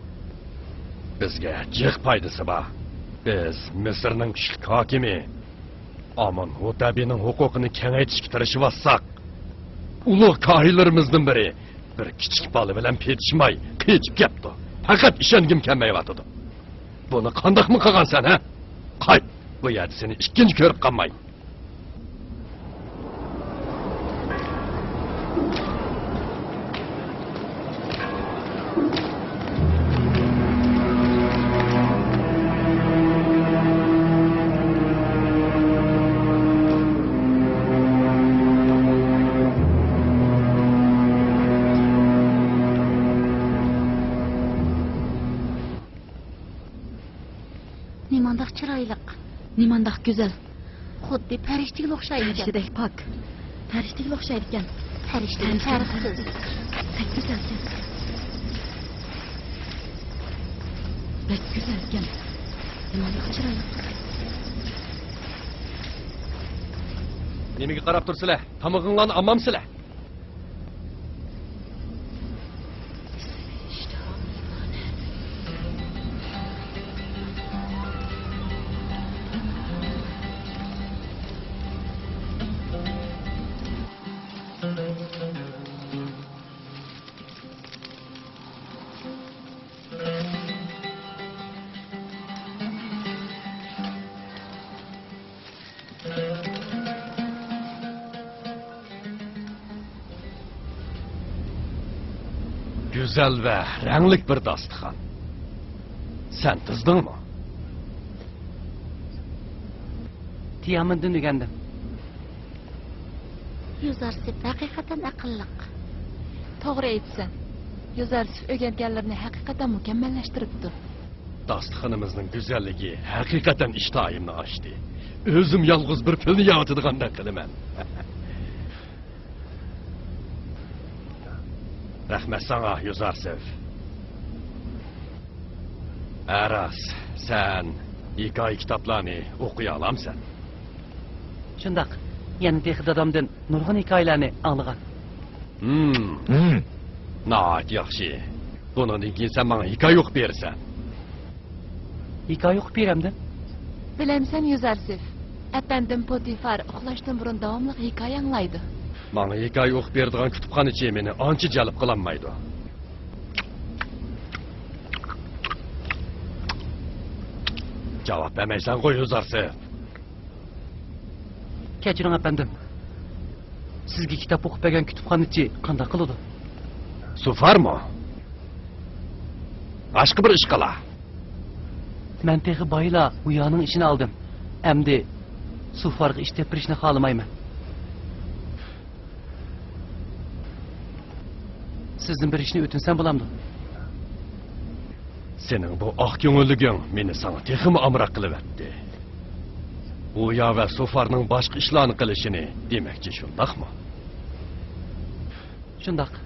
بىزگە جىق پايدىسى بار. بىز مىسىرنىڭ كۈچلۈك ھاكىمى ئامون ھۇتەبىنىڭ ھوقۇقىنى كېڭەيتىشكە تىرىشىۋاتساق، ئۇلۇغ كاھىنلىرىمىزدىن بىرى بىر كىچىك بالا بىلەن پېتىشماي قېچىپ كەپتۇ. پەقەت ئىشەنگۈم كەلمەيۋاتىدۇ. بۇنى قانداقمۇ قىلغانسەن، ھە؟ قايت، بۇ يەردە سېنى ئىككىنچى كۆرۈپ قالماي. نېمانداق چىرايلىق. نېمانداق گۈزەل. خۇددى پەرىشتىگىلا ئوخشايدىكەن. پەرىشتىدەك پاك. پەرىشتىگىلا ئوخشايدىكەن. پەرىشتىدىن پەرقسىز. بەك گۈزەلكەن. بەك گۈزەلكەن. نېمانداق چىرايلىق قىز. نېمىگە قاراپ تۇرسىلە؟ تامىقىڭلارنى ئالمامسىلە؟ گۈزەل ۋە رەڭلىك بىر داستىخان. سەن تىزدىڭمۇ؟ تيامېندىن ئۆگەندىم. يۈزارسىپ ھەقىقەتەن ئەقىللىق. توغرا ئېيتىسەن. يۈزارسىپ ئۆگەنگەنلىرىنى ھەقىقەتەن مۇكەممەللەشتۈرۈپتۇ. داستىخىنىمىزنىڭ گۈزەللىكى ھەقىقەتەن ئىشتىھايىمنى ئاچتى. ئۆزۈم يالغۇز بىر پىلنى يەۋاتىدىغاندەك قىلىمەن. رەھمەت ساڭا، يۈزارسىف. ھە راست، سەن ھېكايە كىتابلارنى ئوقۇيالامسەن؟ شۇنداق. يەنە تېخى دادامدىن نۇرغۇن ھېكايىلەرنى ئاڭلىغان. ھىم. ھىم. ناھايىتى ياخشى. بۇنىڭدىن كېيىن سەن ماڭا ھېكايە ئوقۇپ بېرىسەن. ھېكايە ئوقۇپ بېرەمدىم. بىلەمسەن، يۈزارسىف، ئەپەندىم پوتىفار ئۇخلاشتىن بۇرۇن داۋاملىق ھېكايە ئاڭلايدۇ. ماڭا ھېكايە ئوقۇپ بېرىدىغان كۇتۇپخانىچى مېنى ئانچە جەلپ قىلالمايدۇ. جاۋاب بەرمەيسەنغۇ، يۈزارسىف. كەچۈرۈڭ، ئەپەندىم. سىزگە كىتاب ئوقۇپ بەرگەن كۇتۇپخانىچى قانداق قىلىدۇ؟ سۇفارمۇ؟ باشقا بىر ئىش قىلا. مەن تېخى بايىلا ھۇيانىڭ ئىشىنى ئالدىم. ئەمدى سۇفارغا ئىش دەپ بېرىشنى خالىمايمەن. سىزدىن بىر ئىشنى ئۆتۈنسەم بولامدۇ؟ سېنىڭ بۇ ئاق كۆڭۈللۈكۈڭ مېنى ساڭا تېخىمۇ ئامراق قىلىۋەتتى. ھۇيا ۋە سۇفارنىڭ باشقا ئىشلارنى قىلىشىنى دېمەكچى، شۇنداقمۇ؟ شۇنداق.